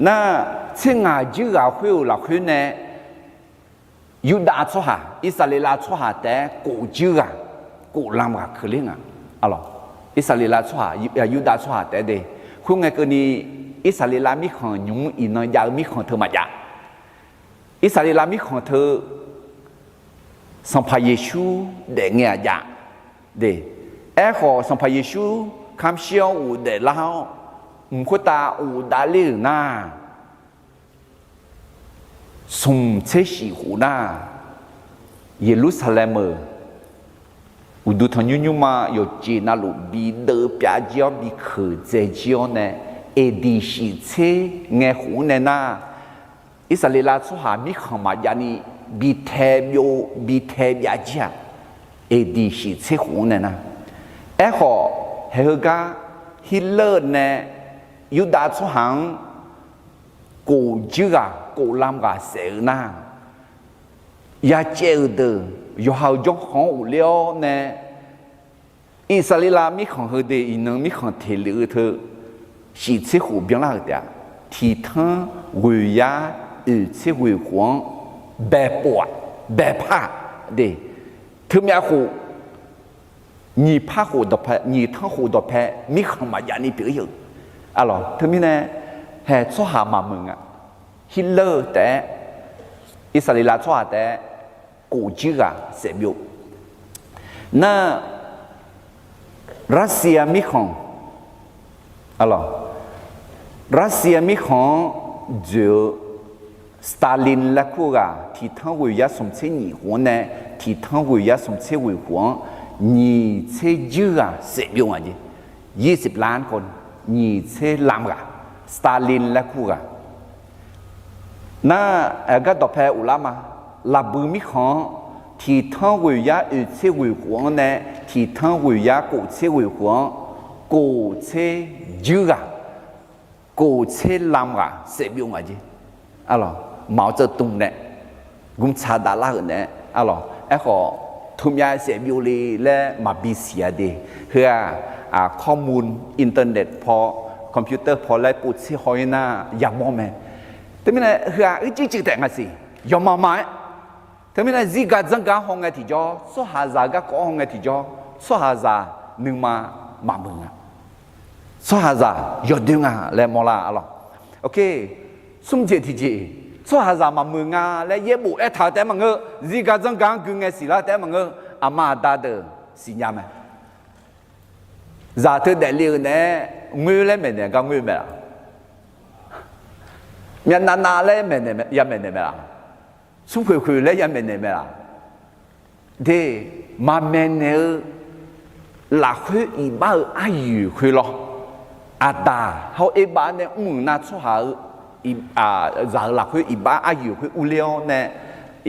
Nar, tser ngaq juir ghaq khoer-euq lafkhoer nae Yurdav tsawrhaq, Irsaqleqlav tsawrhaq taef-aer kof juir ghaq, kof lam ghaq keuvler nga. Arlawq, Irsaqleqlav tsawrhaq, Yurdav tsawrhaq taef-aer de. Khoerngae keuvni Irsaqleqlav mirkhanq nymq-mr iqnan jav-eu mirkhanq teu maqjav. Irsaqleqlav mirkhanq teu Sanqpaq Yeqsur daef ngae-aq jav. De, aerkhawf Sanqpaq Yeqsur kamq shir-awr ghofdaef lar-awr, mq khoertav ghofdav ler-euq nar, smq tser shif khof nar, Yeqlursaqlaeq-euq uqduq tanqnymr nymrma yawqjeq navluf bideuv pyav jir-awr bikeuq dzae jir-awr nae, A D shif tser ngae khof-anr nae nar, Irsaqleqlav tsawrhaq mirkhanq maqjav ni bitae byov bitae byav jir-aq, A D shif tser khof-anr nae nar. Aerkhawf, haeq heugar Hitler nae Yurdav tsawrhaq-anr kof jir ghaq kof lam ghaq saef-eu nar, yacaev-euq deuq yawqha-euq jawrkhanq-anr ghofler-awr nae, Irsaqleqlav mirkhanq heudeuq iqnan mirkhanq teq lef-eu teu shif tser khof byanlar-euq taef-aq, tiq tanr ghoeq yar oeq tser ghoeq khof-anr baepov-aq, baepar-aq, de, teumyav khof, nyiq par khof dawqpae, nyiq tanr khof dawqpae mirkhanq maqjav ni pyeuf-ir-eu. Arlawq, teumirnae, haeq tsawrhaq maqmuiq nga. Hitler taef-aer, Irsaqleqlav tsawrhaq taef-aer kof jir ghaq saef byov. Nar, Russia mirkhanq, arlawq, Russia mirkhanq-anr dzoeq-eu Stalin laer kur-eu ghaq, tiq tanr ghoeq yar smq tser nyiq khof-anr nae tiq tanr ghoeq yar smq tser ghoeq khof-anr nyiq tser jir ghaq saef byov nga jeq. Yir sif lar-anr kawv, nyiq tser lam ghaq, Stalin laer kur-eu ghaq. Nar, aqgar dawqpae uvlar ma. Laqbui mirkhanq-anr tiq tanr ghoeq yar oeq tser ghoeq khof-anr nae tiq tanr ghoeq yar kof tser ghoeq khof-anr kof tser jir ghaq, kof tser lam ghaq saef byov nga jeq. Arlawq, Mao Tse Tung nae gmrtsaq daflar-euq nae, arlawq, aerkhawf, teumyav saef byov le laer maqbi siq-a de. Heu-aq, ข้อมูล internet paw, computer paw laer povtser haw-ir nar yamawr mae. Teumirnae heu-aq, uicuiv cuiv taef nga siq, yawma ma-aer. Teumirnae zirgaq dzanrgaq-anr hawngae tiqjawr, tsawrhaqzaq garkawv-anr hawngae tiqjawr, tsawrhaqzaq nuima maqmuiq nga. Tsawrhaqzaq yawdoer nga laer mawrlar arlawq. Ok, smr jeq tiqjeq, tsawrhaqzaq maqmuiq nga laer yaerbof aertaq-eu taef-aer maqngeur. Zirgaq dzanrgaq-anr gui ngae siqlar taef-aer maqngeur. Aqma aqda deuq siqnya mae. Zaq teu daefle-eu naeq-aer ngoer laer maeqnaeq gar ngoer mae laf? Myavnav nav laer maeqnaeq, ya maeqnaeq mae laf? Smrkhoeq khoeq laer ya maeqnaeq mae laf? De, maqmaeqnaeq-eu lafkhoer iqbax-eu aryoeq khoer lawr. Aqdaq hawr erbav nae mr-euq nar tsawrhaq-eu, zaq-euq lafkhoer iqbax aryoeq khoer urler-awr nae,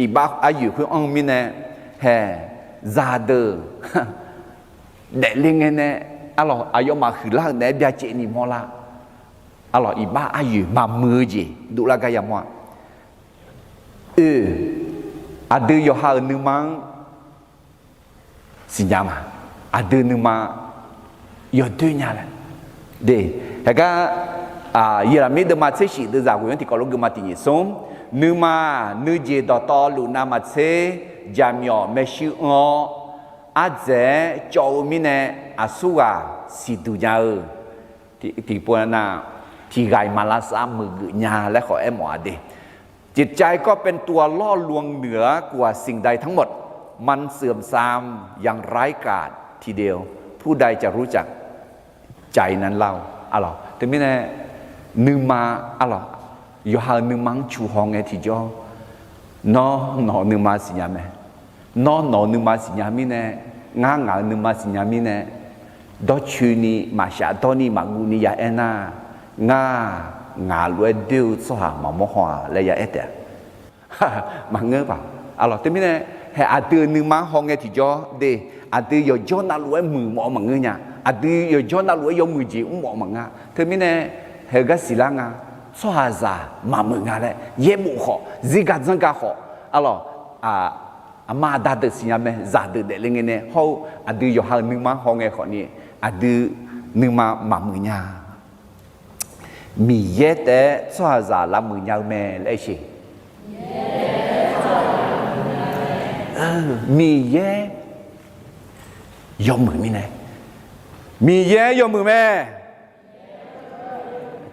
iqbax aryoeq khoer anr-eu mirnae, haeq, zaqdeuq daefle ngae nae, arlawq, aqyawfmaf huiqlar-euq naeq-aer byacaevni mawrlar. Arlawq, iqbax aryoeq maqmuiq-eu jeq dovlar gar yamawr-a. Oe, aqdui yawqha-euq nuima-anr siqnya ma. Aqdui nuima yawdoer nya laer. De, haegar, Yeqlaqmir deuvma tser shif deuvzaq ghoeq-anr tiqkawv lof geufma tiq nyiq smr, nuima-aq nuijeq dawqtawvluf navmaqtser jaqmyawf maershuir anr-awr, ardzaeq-aer cawv-eu mirnae aqsurghaq siqduq nya-eu. Tiqpov-a nar, tiqghaq-iq maq lavsav muiqgeuf nya laer khawf aermawf-a de. จิตใจก็เป็นตัวล่อลวงเหนือกว่าสิ่งใดทั้งหมด มันเสื่อมทรามอย่างร้ายกาจทีเดียว ผู้ใดจะรู้จักใจนั้นเล่า Arlawq, teumirnae nuima, arlawq, yawqha-euq nuima-anr cu haw ngae tiqjawr, nawr nawq-euq nuima siqnya mae. Nawr nawq-euq nuima siqnya mirnae, ngar ngaq-euq nuima siqnya mirnae, dawrcoeni maqshaf dawrni maqguv ni ya aer nar, ngar-aq ngaq lof-aer doer-eu tsawrhaq maqmawr haw-aq laer ya aer taef-a. Maqngeur paq. Arlawq, teumirnae, haeq aqdui-euq nuima-anr haw ngae tiqjawr de, aqdui yawqjawr navluf-aer muiqmawf-eu maqngeur nya. Aqdui yawqjawr navluf-aer yawmuiq jeq mrmawf-eu maqngeur. Teumirnae, haeq-eu gar siqlar nga, tsawrhaqzaq maqmuiq nga laer yaerbof khawf, zirga dzanrga khawf, arlawq, aqma aqda deuq siqnya mae, zaqdeuq daefle ngae nae hawr-eu aqdui yawqha-euq nuima-anr haw ngae khawfni, aqdui nuima maqmuiq nya. Miqyaer taef-aer tsawrhaqzaq lavmuiq nya-eu mae laer aer sheq. Miqyaer yawmuiq mirnae, Miqyaer yawmuiq mae.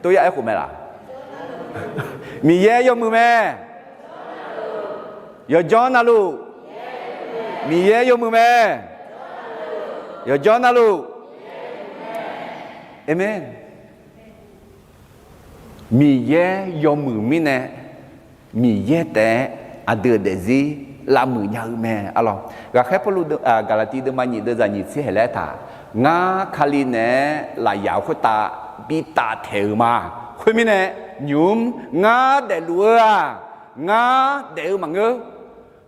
Toryar aerkhof mae laf? Miqyaer yawmuiq mae. Yawqjawr navluf. Miqyaer yawmuiq mae. Yawqjawr navluf. Aqmeq. Miqyaer yawmuiq mirnae, Miqyaer taef-aer aqdui-euq daefzir lavmuiq nya-eu mae. Arlawq, ghaqkhaer Pawrluv Gaqlaqtiv deuvma nyiq deuvzaq nyiq tser haeq laer taq, ngar Kali naeq-aer lafyaq-euq khoertav bi taftaeq-euq ma. Khoermirnae, nymq-mr ngar daefluf-eu-aq, ngar daef-eu maqngeur.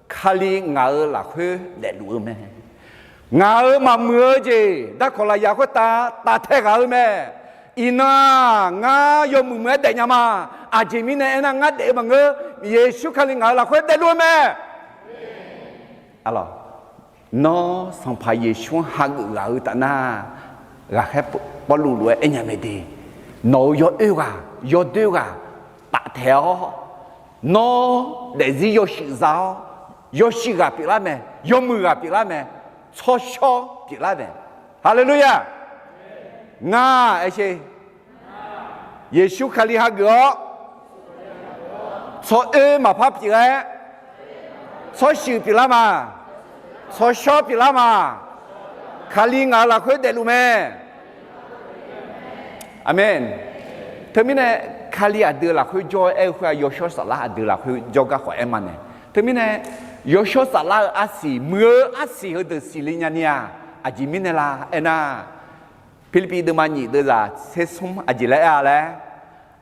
Kali ngaq-euq lafkhoer daefluf-eu mae. Ngaq-euq maqmuiq-eu jeq darkawq lafyaq khoertav taftaeq ghaq-eu mae. Iqnan-aq, ngar yawmuiq muiq-aer daefnya ma. Aqjeq mirnae aernar, ngar daef-eu maqngeur. Yeqsur Kali ngaq-euq lafkhoer daefluf-eu mae. Nawr Sanqpaq Yeqsur-anr hageuf ghaq-eu taf nar, ghaqkhaer Pawrluv lof-aer aernya mae de. Nawq-euq yawoer ghaq, yawdoer ghaq taftaeq-awr, nawr daefzir yawshuif za-awr, yawshuif ghaq pyeuflar mae, yawmuiq ghaq pyeuflar mae, tsawrshawr pyeuflar mae. Haleluya! Ngar aer sher, Yeqsur Kali hageuf-awr, tsawroer maqpar pyeuf-aer, tsawrshuif pyeuflar ma, tsawrshawr pyeuflar ma, Kali ngaq-euq lafkhoer daefluf mae. Aqmeq. Teumirnae, Kali aqdui-euq lafkhoer jawr-aer aer-eu khoer-aq, yawshawr saflar aqdui-euq lafkhoer jawrgar khawf aer ma nae. Teumirnae, yawshawr saflar-eu arsiq, muiq-eu arsiq heudeuq siqle nyani-aq, aqjeq mirnae la aernar, Pirlirpiv deuvma nyiq deuvzaq tser smr aqjeq laer aer-a laer,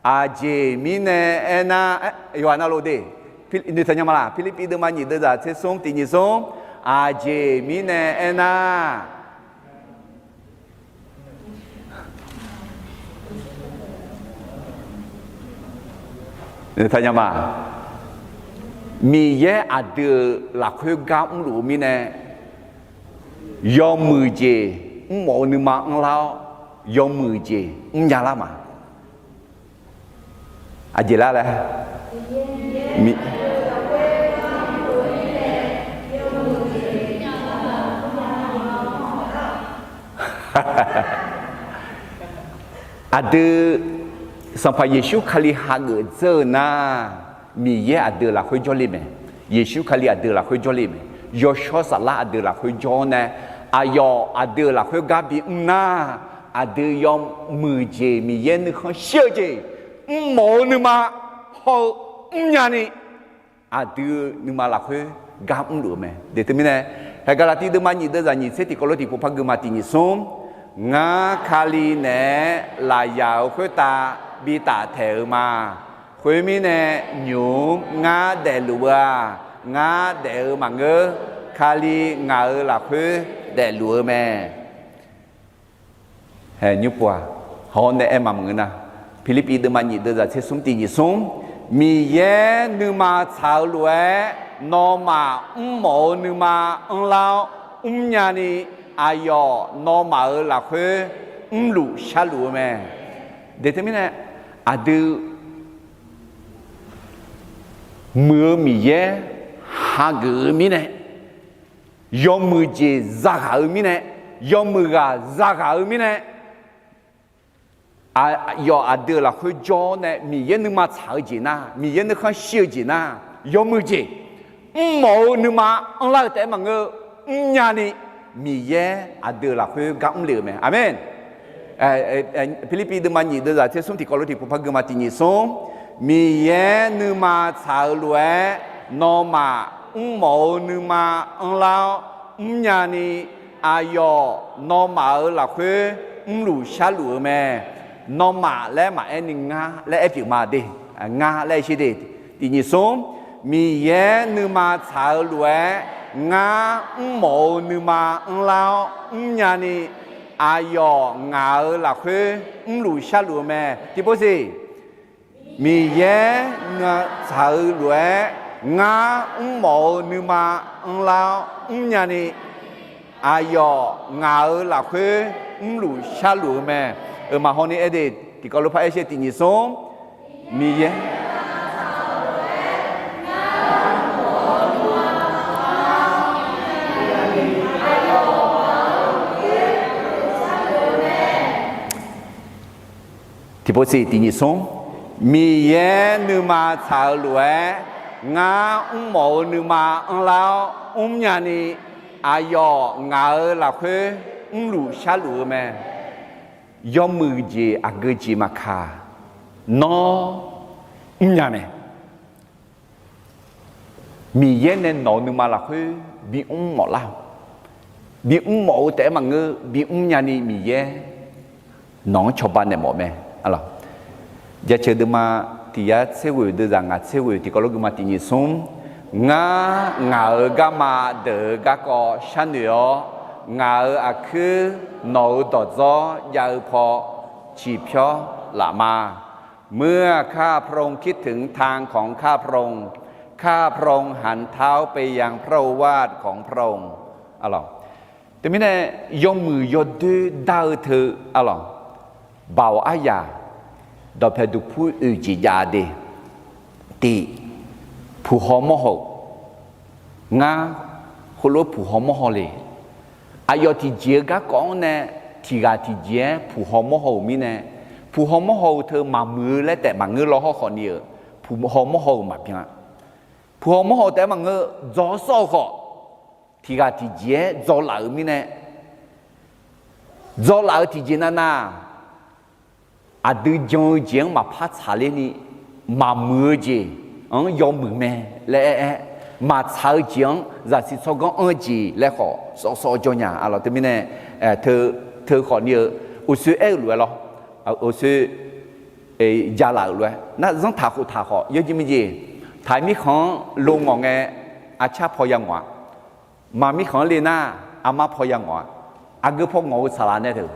aqjeq mirnae aernar, yawqghaq navluf de, noeqtaq nya ma laq? Pirlirpiv deuvma nyiq deuvzaq tser smr tiq nyiq smr, aqjeq mirnae aernar, noeqtaq nya ma. Miqyaer aqdui-euq lafkhoer gar mrluf-eu mirnae, yawmuiq jeq mrmawf-eu nuima anrlar-awr, yawmuiq jeq mrnya lar ma. Aqjeq lar laer, mi- aqdui, Sanqpaq Yeqsur Kali hageuf dzeur-eu nar, Miqyaer aqdui-euq lafkhoer jawrle mae. Yeqsur Kali aqdui-euq lafkhoer jawrle mae. Yawshawr saflar aqdui-euq lafkhoer jawr-awr nae, aqyawf aqdui-euq lafkhoer gar bimr nar, aqdui yawmuiq jeq Miqyaer nuikhanr shir-eu jeq, mrmawf-eu nuima hawr-eu mrnya ni, aqdui nuima lafkhoer gar mrluf-eu mae. Deuq teumirnae, haeq Gaqlaqtiv deuvma nyiq deuvzaq nyiq tser tiqkawv lof tiqpov par gui ma tiq nyiq smr, ngar Kali naeq-aer lafyaq-euq khoertav bi taftaeq-euq ma. Khoermirnae, nymq-mr ngar daefluf-eu-aq, ngar daef-eu maqngeur. Kali ngaq-euq lafkhoer daefluf-eu mae. Haeq nymr pov-aq, hawr nae aer maqmuiq-eu nar, Pirlirpiv deuvma nyiq deuvzaq tser smr tiq nyiq smr, Miqyaer nuima tsaq-eu lof-aer nawmaf mrmawf-eu nuima anrlar-awr mrnya ni, aqyawf nawmaf-euq lafkhoer mrluf sharluf-eu mae. Deuq teumirnae, aqdui muiq-eu Miqyaer hageuf-eu mirnae, yawmuiq jeq zaghaq-eu mirnae, yawmuiq ghaq zaghaq-eu mirnae, aqyawf aqdui-euq lafkhoer jawr-awr nae Miqyaer nuima tsaq-eu jeq nar, Miqyaer nuikhanr shir-eu jeq nar, yawmuiq jeq mrmawf-eu nuima anrlar-eu taef-aer maqngeur, mrnya ni Miqyaer aqdui-euq lafkhoer gar mrle-euq mae. Aqmeq. Pirlirpiv deuvma nyiq deuvzaq tser smr tiqkawv lof tiqpov par gui ma tiq nyiq smr, Miqyaer nuima tsaq-eu lof-aer nawmaf mrmawf-eu nuima anrlar-awr mrnya ni, aqyawf nawmaf-euq lafkhoer mrluf sharluf-eu mae. Nawmaf laer maqaer ni ngar laer aer pyeuf ma de. Ngar laer shir de. Tiq nyiq smr, Miqyaer nuima tsaq-eu lof-aer ngar mrmawf-eu nuima anrlar-awr mrnya ni, aqyawf ngaq-euq lafkhoer mrluf sharluf-eu mae. Tiqpov siq, Miqyaer nuima tsaq-eu lof-aer ngar mrmawf-eu nuima anrlar-awr mrnya ni, aqyawf ngaq-euq lafkhoer mrluf sharluf-eu mae. Euq maqhaw ni aer de. Tiqkawv lof par aer shir tiq nyiq smr, Miqyaer Tiqpov siq tiq nyiq smr, Miqyaer nuima tsaq-eu lof-aer ngar mrmawf-eu nuima anrlar-awr mrnya ni, Aqyawf ngaq-euq lafkhoer mrluf sharluf-eu mae. Yawmuiq jeq aqgeu jeq maqkaq, nawr mrnya mae. Miqyaer nae nawq-euq nuima lafkhoer bimr mawf lar-awq. Bimr mawf-eu taef-aer maqngeur, bimr nyani Miqyaer nawq-anr cawba naeq mawf mae. Jaceuq deuvma tiq yar tser ghoeq deuvzaq ngaq tser ghoeq tiqkawv lof geufma tiq nyiq smr. Ngar ngaq-euq garma deuq-euq garkawv sharnoeq-awr, ngaq-euq aqkuir nawq-euq dawqdzawr jav-eu paw ciqpyawr laf ma. เมื่อข้าพระองค์คิดถึงทางของข้าพระองค์ ข้าพระองค์หันเท้าไปยังพระโอวาทของพระองค์ Teumirnae yawmuiq yawdoer dar-eu teu, arlawq, baoq aryaq dawqpaeq duqpur oeq jeq jav de. Tiq, puq haw mawr haw-euq. Ngar heulof-aer puq haw mawr haw le. Aqyawf tiqjeq-eu garkawv-anr nae tiq ghaq tiqjeq-aer puq haw mawr haw-euq mirnae, puq haw mawr haw-eu teu maqmuiq-eu laer taef maqngeur law hawrkhawf ni-euq, puq haw mawr haw-euq maqbyan-a. Puq haw mawr haw taef-aer maqngeur, dzaw sawr-eu khawf, tiq ghaq tiqjeq-aer dzaw laf-euq mirnae, dzaw laf-euq tiqjeq nav nav-aq, aqdui jan-eu jeq-anr maqpar tsaqler ni, maqmuiq-eu jeq-anr yawmuiq mae laer aer-aer, maqtsaq-eu jeq-anr zaqsiq tsawrganr anr-eu jeq laer khawf sawv sawv jawr nya. Arlawq, teumirnae teu khawf ni-eu, uqshoe aer-eu lof-aer lawr, uqshoe jalaf-euq lof-aer nar, zanrtaq khoftaq khawf yawjeq majeq, taq-iq mirkhanq-anr lo ngawq ngae, arcar paw ya ngawq-a. Maq mirkhanq-anr le nar, armar paw ya ngawq-a. Aqgeu paw ngawq-eu saqlaq nae teu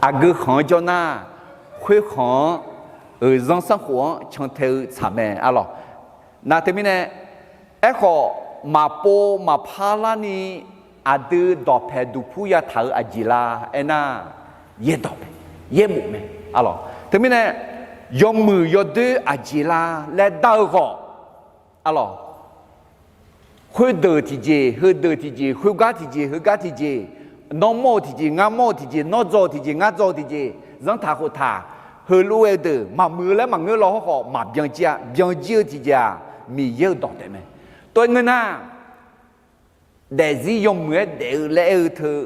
Aqgeu khanq-anr jawr nar, khoerkhanq-anr, euqzanr sanrkhof-anr cantae-eu tsaq mae, arlawq. Nar teumirnae, aerkhawf, maqpov maqpar larni aqdui dawqpaeq duqpur yataq-eu aqjeq la aernar, yaerdawq mae, yaerbof mae, arlawq. Teumirnae, yawmuiq yawdoer aqjeq la laer dar-eu khawf, arlawq, khoerdeuq tiqjeq, heudeuq tiqjeq, khoergar tiqjeq, heugar tiqjeq, nawr mawr-eu tiqjeq, ngar mawr-eu tiqjeq, nawr dzaw-eu tiqjeq, ngar dzaw-eu tiqjeq, zanrtaq khoftaq, heulof-aer deuq maqmuiq-eu laer maqngeur law hawrkhawf maqbyan jir-a. Byan jir-eu tiqjeq-aq, Miqyaer-euq dawq taef mae. Tov-aer ngeur nar, daefzir yawmuiq-aer daef-eu laer aer-eu teu,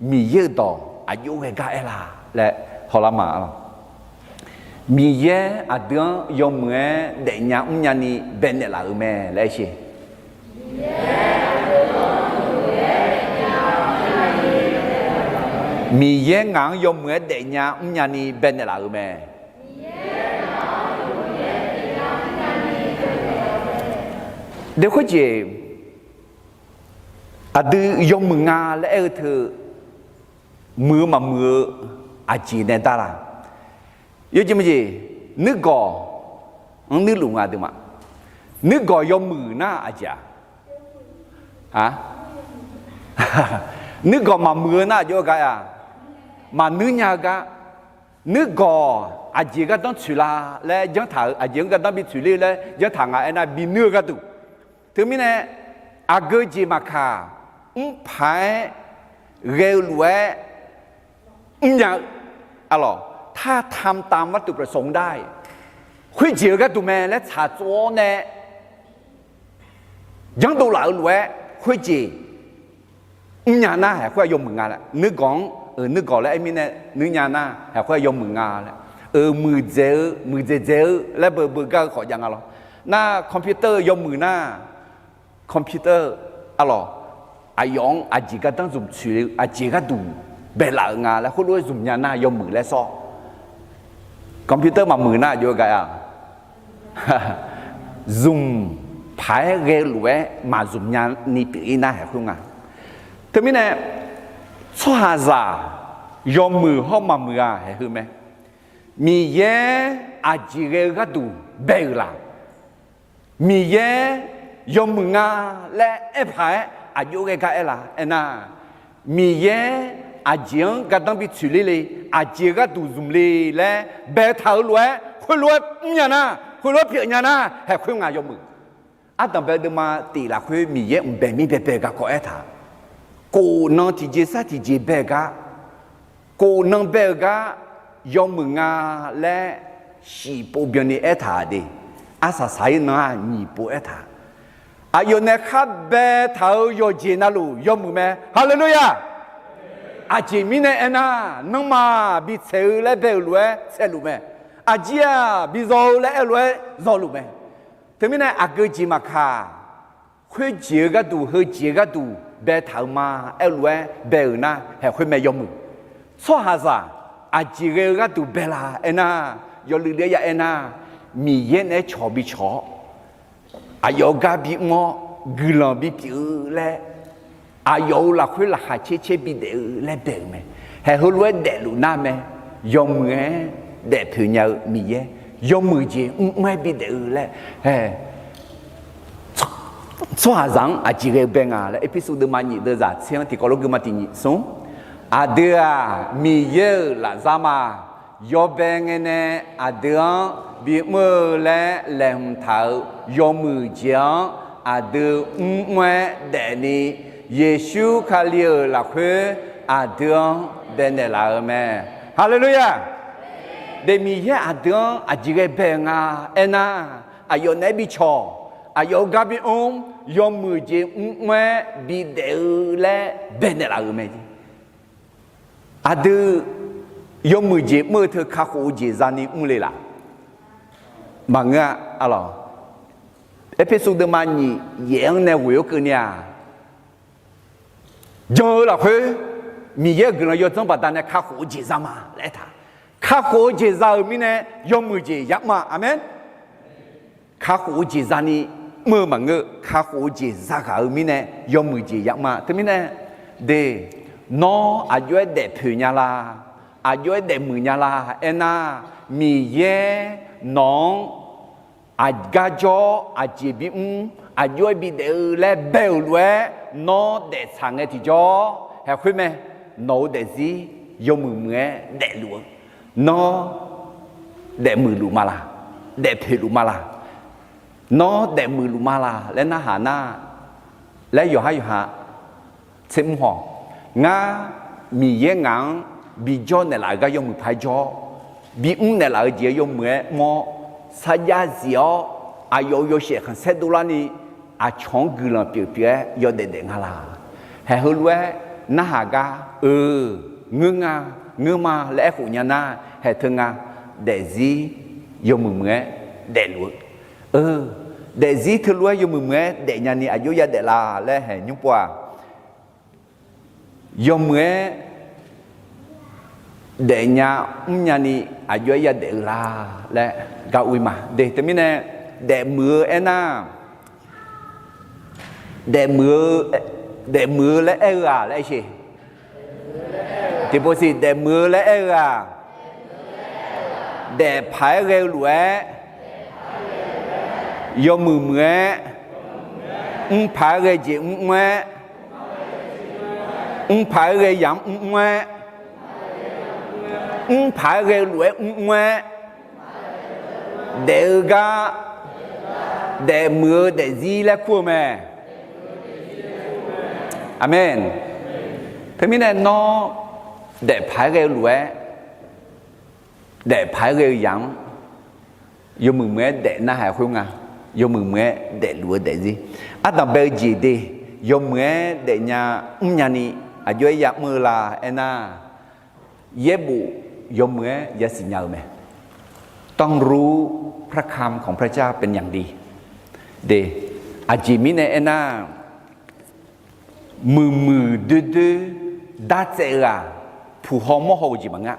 Miqyaer-euq dawq aqjox ghae gar aer la laer hawlar ma, arlawq. Miqyaer aqdui-anr yawmuiq-aer daefnya mrnya ni baenaeq laf-euq mae laer aer sher. Miqyaer ngaq-anr yawmuiq-aer daefnya mrnya ni baenaeq laf-euq mae. Dae khoerjeq, aqdui yawmuiq nga laer aer-eu teu, muiq-eu maqmuiq-eu aqjeq nae dar la? Yawjeq majeq, nuirgawq-anr nuirluf nga deuq ma. Nuirgawq yawmuiq nar aqjeq-a? Nuirgawq maqmuiq-eu nar aqjox-eu gar-a? Maqnuir nya-eu gar. Nuirgawq aqjeq gardanr tsoeq la laer janrtaq-euq, aqjeq-anr gardanr bi tsoeq ler laer janrtaq nga aernar, binuir-eu gharduq. Teumirnae, aqgeu jeq maqkaq, mrpaq-aer ghae-eu lof-aer mrnya-eu, arlawq, ถ้าทำตามวัตถุประสงค์ได้ khoerjeq-eu gharduq mae laer tsaqtsov-awr nae janrdov laf-eu lof-aer khoerjeq mrnya nar haeq khoer-aq yawmuiq nga laer. Nuirgawq-anr, nuirgawq laer aer mirnae nuirnya nar haeq khoer-aq yawmuiq nga laer. Euq muiqdzaeq-eu, muiqdzaeq dzaeq-eu laer beu beugar-eu khawf jav nga lawr. Nar computer yawmuiq nar, computer, arlawq, aqyawf-anr aqjeq gardanr zmq tsoeq-eu aqjeq gharduq baelaf-eu nga laer khoerlof-aer zmqnya nar yawmuiq laer sawr. Computer maqmuiq nar aqjox-eu gar-a? Zmq paq-aer ghae-eu lof-aer maqzmq nya ni pyeuf-ir nar haeq khoer nga. Teumirnae, tsawrhaqzaq yawmuiq hawr maqmuiq-a haeq heu mae. Miqyaer aqjeq ghae-eu gharduq bae-euq laq? Miqyaer yawmuiq nga laer aer paq-aer aqjox ghae gar aer la aernar, Miqyaer aqjeq-anr gardanr bi tsoeq ler le, aqjeq gharduq zmq le laer baetaq-eu lof-aer khoerlof-aer mrnya nar, khoerlof-aer pyeufnya nar haeq khoer nga yawmuiq. Ardanq bae-eu deuvma tif lafkhoer Miqyaer mq bae mir baebae garkawv aertaq, kof nan tiqjeq sar tiqjeq bae-eu gar, kof nan bae-eu gar yawmuiq nga laer shif pov byanni aertaq de. Arsaq saq-ir nan-aq nyiq pov aertaq. Aqyawf nae khar baetaq-euq yawqjeq navluf yawmuiq mae. Haleluya! Aqjeq mirnae aernar, nanrma bi tsaeq-eu laer bae-euq lof-aer tsaevluf mae. Aqjir-aq bi zaw-eu laer aer-eu lof-aer zawluf mae. Teumirnae aqgeu jeq maqkaq, khoerjeq-eu gharduq heujeq-eu gharduq baetaq-eu ma aer-eu lof-aer bae-euq nar, haeq khoer mae yawmuiq. Tsawrhaqzaq aqjeq ghae-eu gharduq bae la aernar, yawluiv luiv-aer ya aernar, Miqyaer naeq-aer cawq bi cawq-awr, aqyawf-eu gar bimr-awr, guiqlanq bipyeuf-eu laer, aqyawf-euq lafkhoer laqkhaq caer caer bidaef-eu laer bae-euq mae. Haeq heulof-aer daefluf nar mae, yawmuiq-aer daefpoeq nya-eu Miqyaer, yawmuiq jeq mrmr-aer bidaef-eu laer, haeq tsawrhaqzaq-anr aqjeq ghae-eu bae nga laer, Erpersu deuvma nyiq deuvzaq tser-anr tiqkawv lof guima tiq nyiq smr. Aqdui-aq, Miqyaer-euq lafzar ma. Yawbae ngae nae aqdui-anr bimr-eu laer laeqhmq taq-euq yawmuiq jeq-anr aqdui mrmr-aer daefni, Yeqsur Kali-euq lafkhoer aqdui-anr baenaeq laf-euq mae. Haleluya! De, Miqyaer aqdui-anr aqjeq ghae bae-eu nga aernar, aqyawf naeq-aer bicawq, aqyawf-euq gar bimr, yawmuiq jeq mrmr-aer bidaef-eu laer baenaeq laf-euq mae. Aqdui yawmuiq jeq mr-eu teu kakhof-eu jeq zani mr le laf? Maqngeur-a, arlawq. Erpersu deuvma nyiq yaef-anr nae ghoeq-awr keuvni-aq, jan-eu lafkhoer Miqyaer-euq guiqlanq yawdzanr baqdanae kakhof-eu jeq za ma laer aertaq. Kakhof-eu jeq za-euq mirnae yawmuiq jeq yamr-a. Aqmeq. Kakhof-eu jeq zani mr-eu maqngeur, kakhof-eu jeq zaghaq-eu mirnae yawmuiq jeq yamr-a. Teumirnae, de, nawr aqjox-aer daefpoeq nya la? Aqjox-aer daefmuiq nya la? Aernar, Miqyaer nawq-anr aqgar jawr-awr aqjeq bimr, aqjox-aer bidaef-eu laer bae-euq lof-aer nawr daeftsaq ngae tiqjawr, haeq khoer mae, nawq-eu daefzir yawmuiq muiq-aer daefluf-eu, nawr daefmuiq luf ma laq? Daefpoeq luf ma laq? Nawr daefmuiq luf ma laq laer narhaq nar, laer yawqhar yawqha tser mr haw. Ngar, Miqyaer ngaq-anr bijawr naeqlaf-eu gar yawmuiq paq-aer jawr-awr, bimr naeqlaf-eu jeq-aer yawmuiq-aer mr-awr, sarjax zif-awr, aqyawf-euq yawshaef khanqsaer dovlarni aqcawq-anr guiqlanq pyeuf pyeuf-aer yawdaef daef nga laq? Haeq heulof-aer narhaq gar, eu, ngeur nga, ngeur ma laer aerkhof nya nar, haeq teu nga, daefzir yawmuiq muiq-aer daefluf-eu, eu, daefzir teulof-aer yawmuiq muiq-aer daefnya ni aqjox yadaef la laer haeq nymr pov-aq, yawmuiq-aer daefnya mrnya ni aqjox-aer yadaef-eu la laer gar ur-ir ma. De, teumirnae daefmuiq-eu aernar, daefmuiq-eu, daefmuiq-eu laer aer-eu-aq laer aer sheq. Tiqpov siq daefmuiq-eu laer aer-eu-aq, daefpaq-aer ghae-eu lof-aer, yawmuiq muiq-aer, mrpaq-aer ghae jeq mrmr-aer, mrpaq-aer ghae yamq mrmr-aer, mrpaq-aer ghae-eu lof-aer mrmr-aer, daef-eu gar, daefmuiq-eu daefzir laer kur-eu mae. Aqmeq. Teumirnae nawr daefpaq-aer ghae-eu lof-aer, daefpaq-aer ghae-eu yamq-anr yawmuiq muiq-aer daef narhaq khoer nga. Yawmuiq muiq-aer daefluf-eu daefzir, ardanq bae-eu jeq de, yawmuiq-aer daefnya mrnya ni aqjox-aer yamr-eu la aernar, yaerbof yawmuiq-aer yasiq nya-eu mae. ต้องรู้พระคำของพระเจ้าเป็นอย่างดี De, aqjeq mirnae aernar, muiqmuiq doerdoer dartsaev-eu-aq, puq haw mawr haw-eu jeq maqngeur,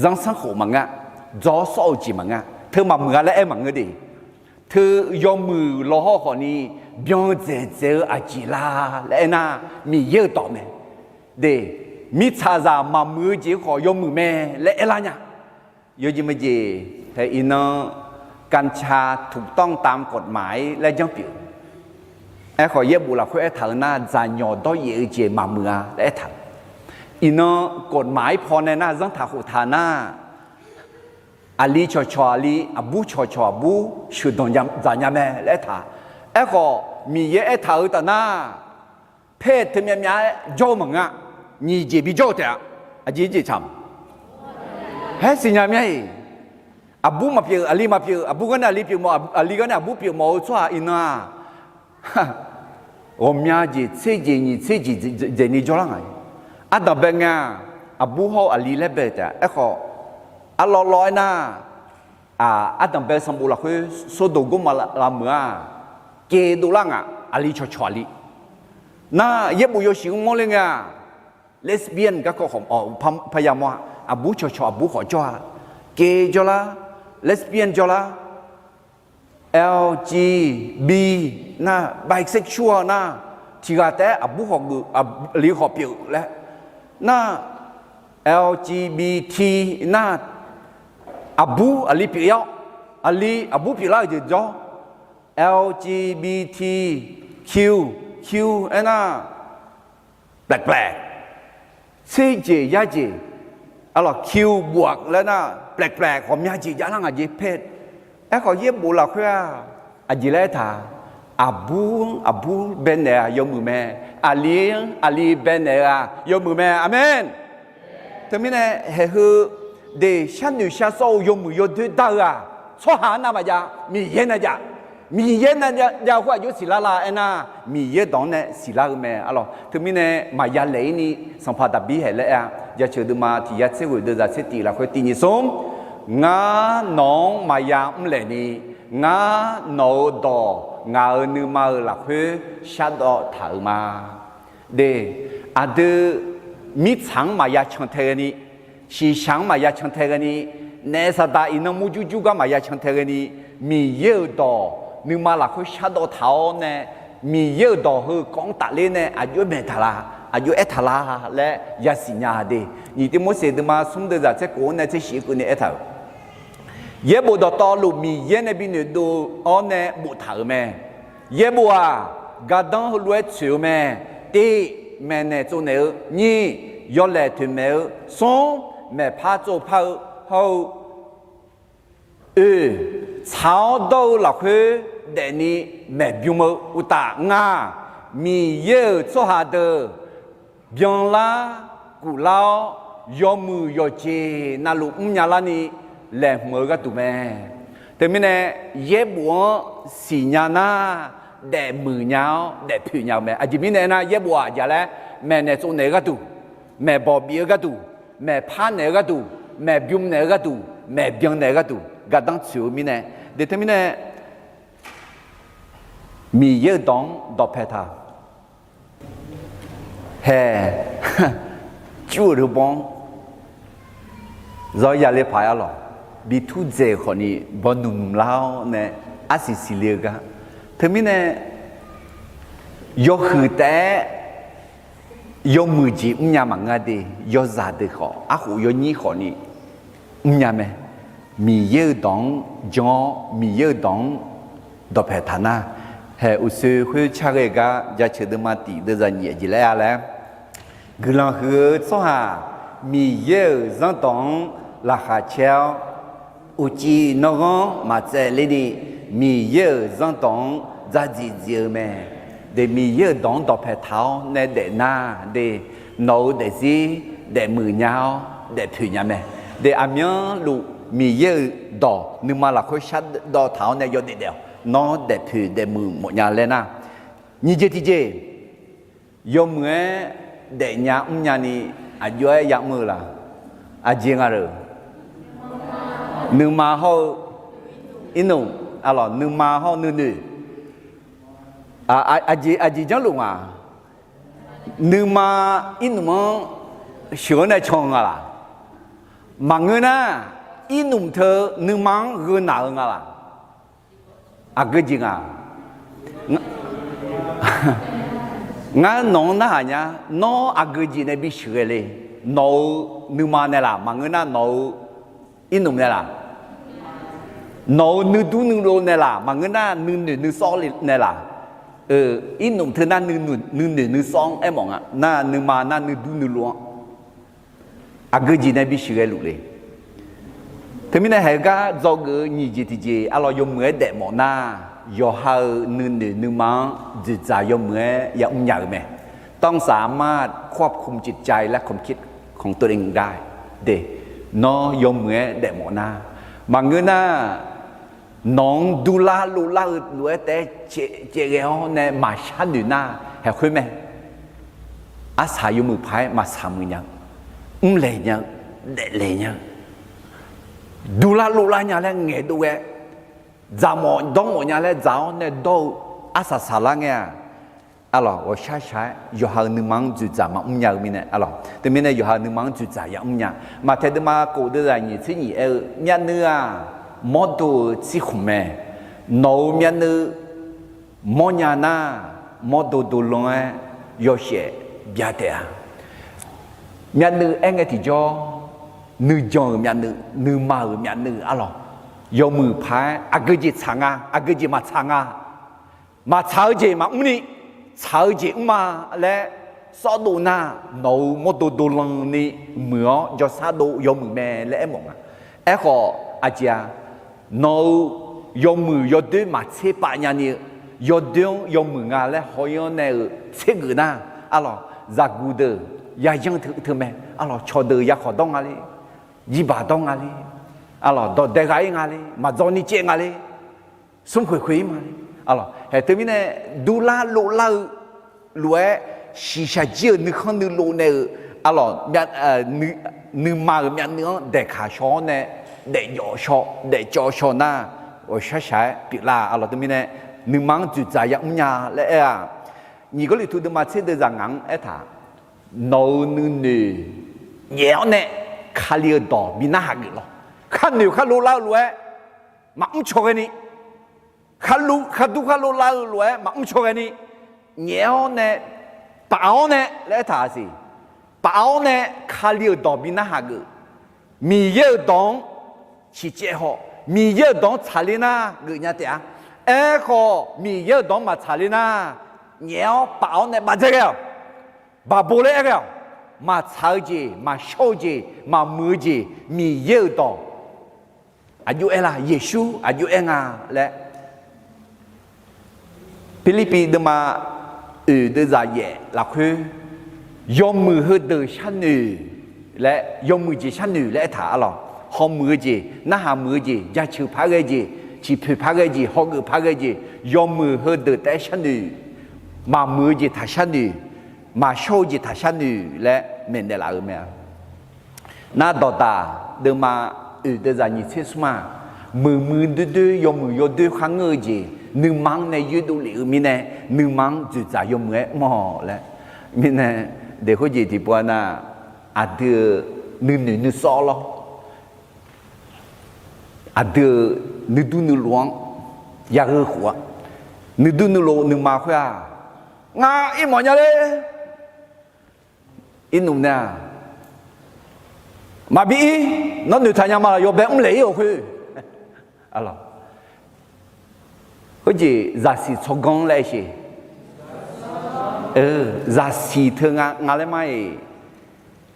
zanrsanrkhof maqngeur, dzawr sawr-eu jeq maqngeur, teu maqmuiq-a laer aer maqngeur de. Teu yawmuiq lawhawr khawfni byan dzaeqdzaeq-eu aqjeq la laer aernar, Miqyaer-euq dawq mae. De, mirtsaqzaq maqmuiq-eu jeq khawf yawmuiq mae laer aerlar nya. Yawjeq meujeq, iqnan กัญชาถูกต้องตามกฎหมาย laer janr pyeuf. Aerkhawf yaerbof lafkhoer aertaq-eu nar, dzaqnyawq dawryaef-eu jeq maqmuiq-a laer aertaq-euq. Iqnan กฎหมาย paw nae nar zanrtaq khoftaq nar, aqli cawqcawq aqli, aqbur cawqcawq aqbur sheuqdanq dzaq nya mae laer aertaq. Aerkhawf Miqyaer aertaq-eu taf nar, paer teumyav myav-aer jawr-eu maqngeur, nyiq jeq bijawr-eu taef-a. Aqjeq jeq tsaq ma. Haer siqnya myav-iq, aqbur maqpyeuf aqli maqpyeuf, aqbur gar nae aqli pyeuf mawf, aqli gar nae aqbur pyeuf mawf-eu tsawrhaq iqnan-aq, ghawqmya jeq tser jeq nyiq tser jeq dzaeqni jawrlar nga. Ardanqbae ngae-aq, aqbur hawr-eu aqli laer bae taef-a. Aerkhawf, arlawv lawv-aer nar, ardanqbae sanqbof lafkhoer Sordoq Gormaf lavmeuq-aq, kev dovlar nga. Aqli cawqcawq aqli. Nar yaerbof yawshuif mr mawrler ngae-aq, lesbian garkawv khawf, parya mawr-a, aqbur cawqcawq aqbur khawf jawr-a, kev jawrlar, lesbian jawrlar, L G B nar, bisexual nar, tiqghaq taef-aer aqbur khawf geuf, aqli khawf pyeuf laer nar, L G B T nar, aqbur aqli pyeuf-awr, aqli aqbur pyeuflar-euq jeq jawr, L G B T Q, Q aernar, แปลกๆ tser jeq yar jeq, arlawq คิวบวก laer nar, แปลกๆ ghawqmya jeq javlar ngaq jeq เพศ. Aerkhawf yaerbof lafkhoer-aq, aqjeq laer aertaq, aqbur aqbur baenaeq-aq yawmuiq mae, aqli aqli baenaeq-eu-aq yawmuiq mae. Aqmeq. Teumirnae haeq heu de sharnoeq shar sawr-eu yawmuiq yawdoer dar-eu-aq, tsawrhaq-anr navmaqjav, Miqyaer navjav. Miqyaer navjav-eu khoer aqjox siqlar la aernar, Miqyaer dawq-anr nae siqlar-eu mae arlawq. Teumirnae maqya laeq-ir ni Sanqpaq Daqbir haeq laer aer-a. Jaceuq deuvma tiq yar tser ghoeq deuvzaq tser tif lafkhoer tiq nyiq smr, ngar nawq-anr maqya mrlaeq ni, ngar nawq-euq dawq ngaq-euq nuima-euq lafkhoer shardawv taq-euq ma. De, aqdui mirtsaq-anr maqya cantae ghaeni, shiqshaq-anr maqya cantae ghaeni, naef saqdaq iqnan murjur jur gar maqya cantae ghaeni, Miqyaer-euq dawq nuima lafkhoer shardawv taq-awr nae, Miqyaer-euq dawq heu kawv-anr tafler nae aqjox maeq taq la, aqjox aer taq la laer yasiq nya de. Nyiq Tivmorseq deuvma smr deuvzaq tser khof-anr nae tser shif keuvni aertaq-euq, yaerbof dawqtawvluf Miqyaer nae bi noeqdov-awr nae boftaq-euq mae. Yaerbof-aq, gardanr heulof-aer tsoeq-eu mae. Tiv, maeqnaeq tsovnaeq-eu. Nyiq, yawlaeq toeqmaeq-eu. Smr, maeqpar tsovpar-eu hawr-eu, oe, tsaq-awr dawr-eu lafkhoer daefni maeqbym-eu uqtaf, ngaq, Miqyaer-euq tsawrhaq deuq byanlar kuflar-awr, yawmuiq yawqjeq navluf mrnya larni laeqhmq-eu gharduq mae. Teumirnae yaerbof-anr siqnya nar, daefmuiq nya-awr daefpoeq nya-eu mae. Aqjeq mirnae aernar, yaerbof-aq aqjeq laer, maeqnaeq tsovnaeq-eu gharduq, maeqbawq bif-eu gharduq, maeqpar naeq-eu gharduq, maeqbym naeq-eu gharduq, maeqbyan naeq-eu gharduq gardanr tsoeq-eu mirnae, de teumirnae Miqyaer-euq dawq-anr dawqpae taq. Hae, cur-euq teu bawr-anr zawr yale paq-aer arlawq, bi turdzaeq-euq khawfni bawnmq mq lar-awr nae arsiq siqle-eu gar. Teumirnae yawhuiq taef-aer yawmuiq jeq mrnya maqngeur de, yawzaq deuq khawf, arkhof yawnyir khawfni mrnya mae. Miqyaer-euq dawq-anr jan-awr, Miqyaer-euq dawq-anr dawqpae taq nar, hae uqshoe khoer car ghae gar Jaceuq deuvma tif deuvzaq nyiq aqjeq laer-a laer, guiqlanq huiq-eu tsawrhaq Miqyaer-euq zanrdawq-anr laqkhaq caer-awr, uqcif nanghanr maqtsaevler ni Miqyaer-euq zanrdawq-anr dzardziq dziq-eu mae. De Miqyaer-euq dawq-anr dawqpae taq-awr nae daef nar, de nawq-euq daefzir daefmuiq nya-awr daefpoeq nya mae. De aqmyanluf Miqyaer-euq dawq nuima lafkhoer shardawv taq-awr nae yawdaef daef-awq. Nawr daefpoeq daefmuiq mawfnya laer nar, nyiq jeq tiqjeq, yawmuiq-aer daefnya mrnya ni aqjox-aer yamr-eu la? Aqjeq nga leuq? Nuima hawr-eu irnmq, arlawq nuima hawr-eu nuinoeq. Aqjeq janrluf nga? Nuima irnmq-anr sheuq-anr nae can-eu nga laq? Maqngeur nar, irnmq teu nuima-anr gheunaq-eu nga laq? Aqgeu jeq nga? Ngar nawq-anr narhaq nya. Nawr aqgeu jeq nae bi sheuqghae le? Nawq-euq nuima nae laq? Maqngeur nar nawq-euq irnmq nae laq? Nawq-euq nuidur nuilov nae laq? Maqngeur nar nuinoeq nuisawr nae laq? Irnmq teu nar nuinoeq nuisawr-anr aermawf nga. Nar nuima nar nuidur nuilov-anr aqgeu jeq nae bi sheuqghae luf le? Teumirnae haeq gar dzawgeuf-eu nyiq jeq tiqjeq arlawq yawmuiq-aer daefmawf nar, yawqha-euq nuinoeq nuima-anr dzoeqdzaq yawmuiq-aer yamr nya-euq mae. ต้องสามารถควบคุมจิตใจและความคิดของตัวเองได้ de, nawr yawmuiq-aer daefmawf nar, maqngeur nar, nawq-anr durlar lovlar-eu lof-aer taef-aer caev ghae-awr nae maqshar noeq nar, haeqkhoer mae. Arsaq yawmuiq paq-aer maqtsaq muiq nya-eu, mrlaeq nya-eu, daeflaeq nya-eu, durlar lovlar nya laer ngaeqdov ghae, dzaqmawf dawrmawf nya laer dzaq-awr nae dawr-eu arsaq saqlar ngae-aq, arlawq, ghawqshar shaq-aer yawqha-euq nuima-anr dzoeqdzaq maqmr nya-eu mirnae, arlawq, teumirnae yawqha-euq nuima-anr dzoeqdzaq yamr nya. Maqtaeq deuvma kof deuvzaq nyiq tser nyiq aer-eu, myavnuiv-aq, mawrdo-euq tsirkhmq mae. Nawq-euq myavnuiv mawrnya nar, mawrdo dovlan-aer yawshaef bya taef-a. Myavnuiv aer ngae tiqjawr, nuijan-euq myavnuiv, nuima-euq myavnuiv, arlawq, yawmuiq paq-aer aqgeu jeq tsaq nga, aqgeu jeq maqtsaq nga. Maqtsaq-eu jeq maqmr ni, tsaq-eu jeq mr ma laer sawrdov nar, nawq-euq mawrdo dovlan ni muiq-awr jawrsar dov yawmuiq mae laer aermawf nga. Aerkhawf aqjeq-a, nawq-euq yawmuiq yawdoer maqtser pav nyani-eu, yawdoer-anr yawmuiq nga laer haw-ir-anr nae-euq tsergeuf nar, arlawq, zaqguq deuq yayanr teu teu mae, arlawq, cawqdeuq yakhawq dawr nga le, jirbaq dawr nga le, arlawq, dawqdae gha-ir nga le, maqdzawr ni caev nga le, smrkhoeq khoeq-ir ma le, arlawq, haeq teumirnae durlar lovlar-eu lof-aer shiqshaq jir-euq nuikhanr nuilov nae-euq, arlawq, nuima-euq myavnuiv-anr daeqkaq shaw-awr nae daefjawf shaw daefcawv shaw nar, ghawqshar shaq-aer pyeuflar, arlawq, teumirnae nuima-anr dzoeqdzaq yamr nya laer aer-aq, nyiq Gawrliqtu deuvma tser deuvzaq ngaq-anr aertaq, nawq-euq nuinoeq nyaef-awr nae Kali-euq dawq bi narhaq geuf lawr. Khar noeq khar lovlar-eu lof-aer maqmr caw ghae ni, khar dur khar lovlar-eu lof-aer maqmr caw ghae ni, nyaef-awr nae, paf-awr nae laer aertaq siq. Paf-awr nae Kali-euq dawq bi narhaq geuf. Miqyaer-euq dawq-anr ciqcaev haw, Miqyaer-euq dawq-anr tsaqler nar geufnya taef-a. Aerkhawf Miqyaer-euq dawq-anr maqtsaqler nar, nyaef-awr paf-awr nae bafdzae ghae-awq. Baqbo laer aer ghae-awq. Maqtsaq-eu jeq, maqshawr-eu jeq, maqmuiq-eu jeq, Miqyaer-euq dawq aqjox aer la, Yeqsur aqjox aer nga laer, Pirlirpiv deuvma oeq deuvzaq yaef lafkhoer, yawmuiq heudeuq sharnoeq laer, yawmuiq jeq sharnoeq laer aertaq, arlawq, hawmuiq-eu jeq, narhaq muiq-eu jeq, jaceuq paq-aer ghae jeq, ciqpoeq paq-aer ghae jeq, hawgeuf paq-aer ghae jeq, yawmuiq heudeuq taef-aer sharnoeq, maqmuiq-eu jeq taq sharnoeq, maqshawr-eu jeq taq sharnoeq laer maeqnaeq laf-euq mae-a. Nar dawqdaq deuvma oeq deuvzaq nyiq tser smr-aq, muiqmuiq doerdoer yawmuiq yawdoer kharngeur-eu jeq nuima-anr nae yoerdov lef-eu mirnae, nuima-anr dzoeqdzaq yawmuiq-aer mr-awq laer. Mirnae, daeq khoerjeq tiqpov-a nar, aqdui-euq nuinoeq nuisawr lawr, aqdui-euq nuidur nuilov-anr yagheu khof-a. Nuidur nuilov nuima khoer-aq, ngar ir mawf nya le. Irnuf nae-aq, maqbi ir, nawr noeqtaq nya ma laf yawbae mrlaeq ir-awq khoer. Khoerjeq zaqsiq tsawrganr laer aer sheq. Zaqsiq teu nga nga laer mar-iq,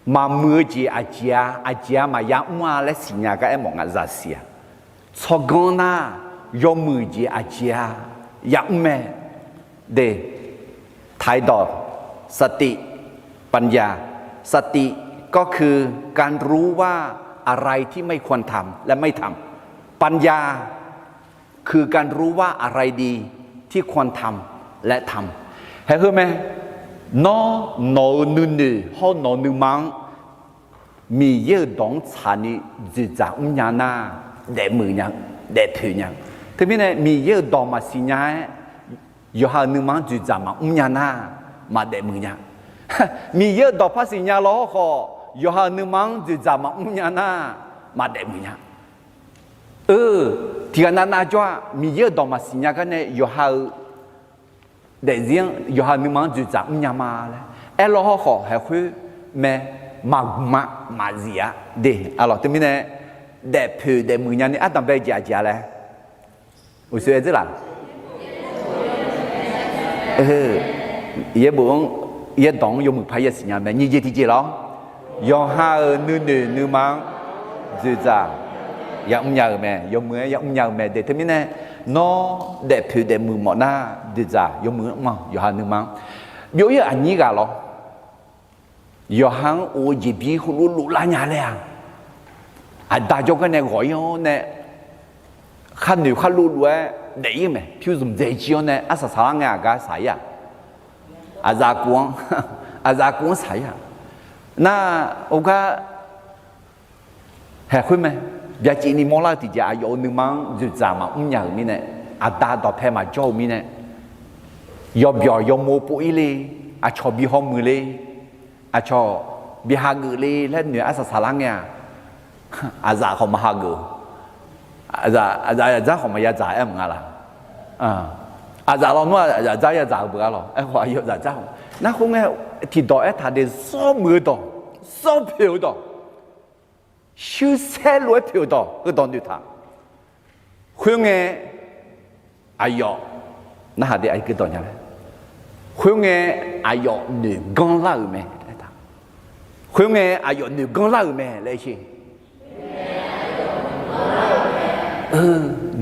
maqmuiq-eu jeq aqjeq-a, aqjeq-a maqya mr-a laer siqnya gar aermawf nga zaqsiq-aq. Tsawrganr nar, yawmuiq jeq aqjeq-a ya mr mae. De, ไทย dawq, สติ ปัญญา, สติ ก็คือ การรู้ว่าอะไรที่ไม่ควรทำและไม่ทำ ปัญญา คือการรู้ว่าอะไรดีที่ควรทำและทำ Haeq heu mae, nawr nawq-euq nuinoeq hawr nawq-euq nuima-anr Miqyaer-euq dawq-anr tsaqni dzoeqdzaq mrnya nar, daefmuiq nya, daefpoeq nya. Teumirnae Miqyaer-euq dawq maqsiq nya-aer, yawqha-euq nuima-anr dzoeqdzaq maqmr nya nar, maqdaefmuiq nya. Miqyaer-euq dawq par siqnya lawr hawrkhawf, yawqha-euq nuima-anr dzoeqdzaq maqmr nya nar, maqdaefmuiq nya. Eu, tiqghaq navnav jawr-aq, Miqyaer-euq dawq maqsiq nya gar nae yawqha-euq daefzir-anr yawqha-euq nuima-anr dzoeqdzaq mrnya ma laer aerlawr hawrkhawf haeq khoer mae, maqgmq-a, maqzif-a de. Arlawq teumirnae daefpoeq daefmuiq nyani ardanqbae jeq aqjeq-a laer uqshoe aer dzeur laf. Yaerbof-anr, yaerdawq-anr yawmuiq paq-aer yasiq nya mae, nyiq jeq tiqjeq lawr. Yawqha-euq nuinoeq nuima-anr dzoeqdzaq yamr nya-euq mae, yawmuiq-aer yamr nya-euq mae de. Teumirnae nawr daefpoeq daefmuiq mawf nar, dzoeqdzaq yawmuiq-anr mr-awq, yawqha nuima-anr. Byov-ir-euq aqnyir ghaq lawr. Yawqha-anr of-eu jeqbir heulof loflar nya laer-aq, aqda jawrgar nae ghawq-ir-awr nae khar noeq khar lov lof-aer daef-ir-eu mae. Pyur zmq dzaeq jir-awr nae arsaq saqlar ngae aqgar saq-ir-aq, aqzaf kuf-anr, aqzaf kuf-anr saq-ir-aq. Nar, heugar haeq khoer mae. Byacaevni mawrlar-eu tiqjeq aqyawf-euq nuima-anr dzoeqdzaq maqmr nya-euq mirnae, aqda dawqpae maqjawr-eu mirnae, yawbyawq yawmo pov-ir le, aqcawq bi hawmuiq le, aqcawq bi hageuf le laer noeq arsaq saqlar ngae-aq, aqzaf khawf maq hageuf-eu. Aqzaf, aqzaf yadzar khawf maqya dzaq-aer maqnga laq. Aqzaf lawnmr-aq aqzaf dzar yadzaq-eu beuq-a lawq. Aerkhawf aqyawf dzaqdzar-awq. Nar khoerngae, tiqdawq aertaq de zawr muiq-eu dawq, zawr poeq-eu dawq, shuir saer lof-aer poeq-eu dawq, heudawq noeqtaq. Khoerngae, aqyawf, narhaq de aqyawf gui dawq nya laer, khoerngae aqyawf noeqganr lar-euq mae. Khoerngae aqyawf noeqganr lar-euq mae laer sher.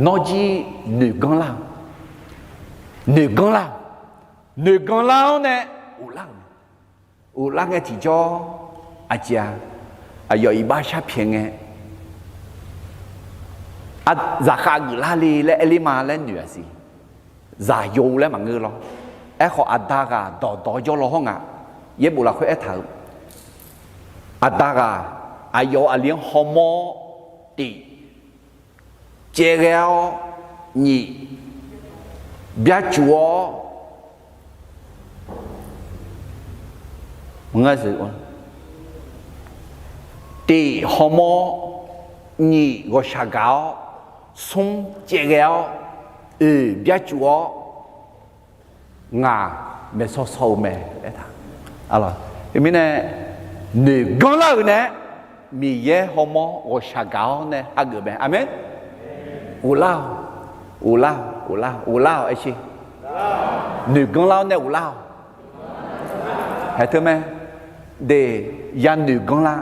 Nawr jir noeqganr lar-eu, noeqganr lar-eu, noeqganr lar-awr nae ghoflar-euq mae. Ghoflar ngae tiqjawr, aqjeq-a, aqyawf iqbax sharpyaeq ngae, zaqkhav geuflar le laer aerler ma laer noeq-aq siq. Zaqyo laer maqngeur lawr. Aerkhawf aqda ghaq dawqdawq jawr law hawr nga. Yaerbof lafkhoer aertaq-euq, aqda ghaq aqyawf-euq aqli-anr hawmawr-awr, tif, caevghae-awr, nyiq, byarcuf-awr, tif hawmawr, nyiq ghawqshaq gaq-awr, smr caevghae-awr, oeq byarcuf-awr, ngaq maeqsaw saw-eu mae. Teumirnae noeqganr lar-euq nae Miqyaer hawmawr ghawqshaq gaq-awr nae hageuf mae. Aqmeq. Ghoflar-awq, ghoflar-awq, ghoflar-awq, ghoflar-awq aer sher. Noeqganr lar-awr nae ghoflar-awq. Haeq teu mae. De, yanoeq ganrlar.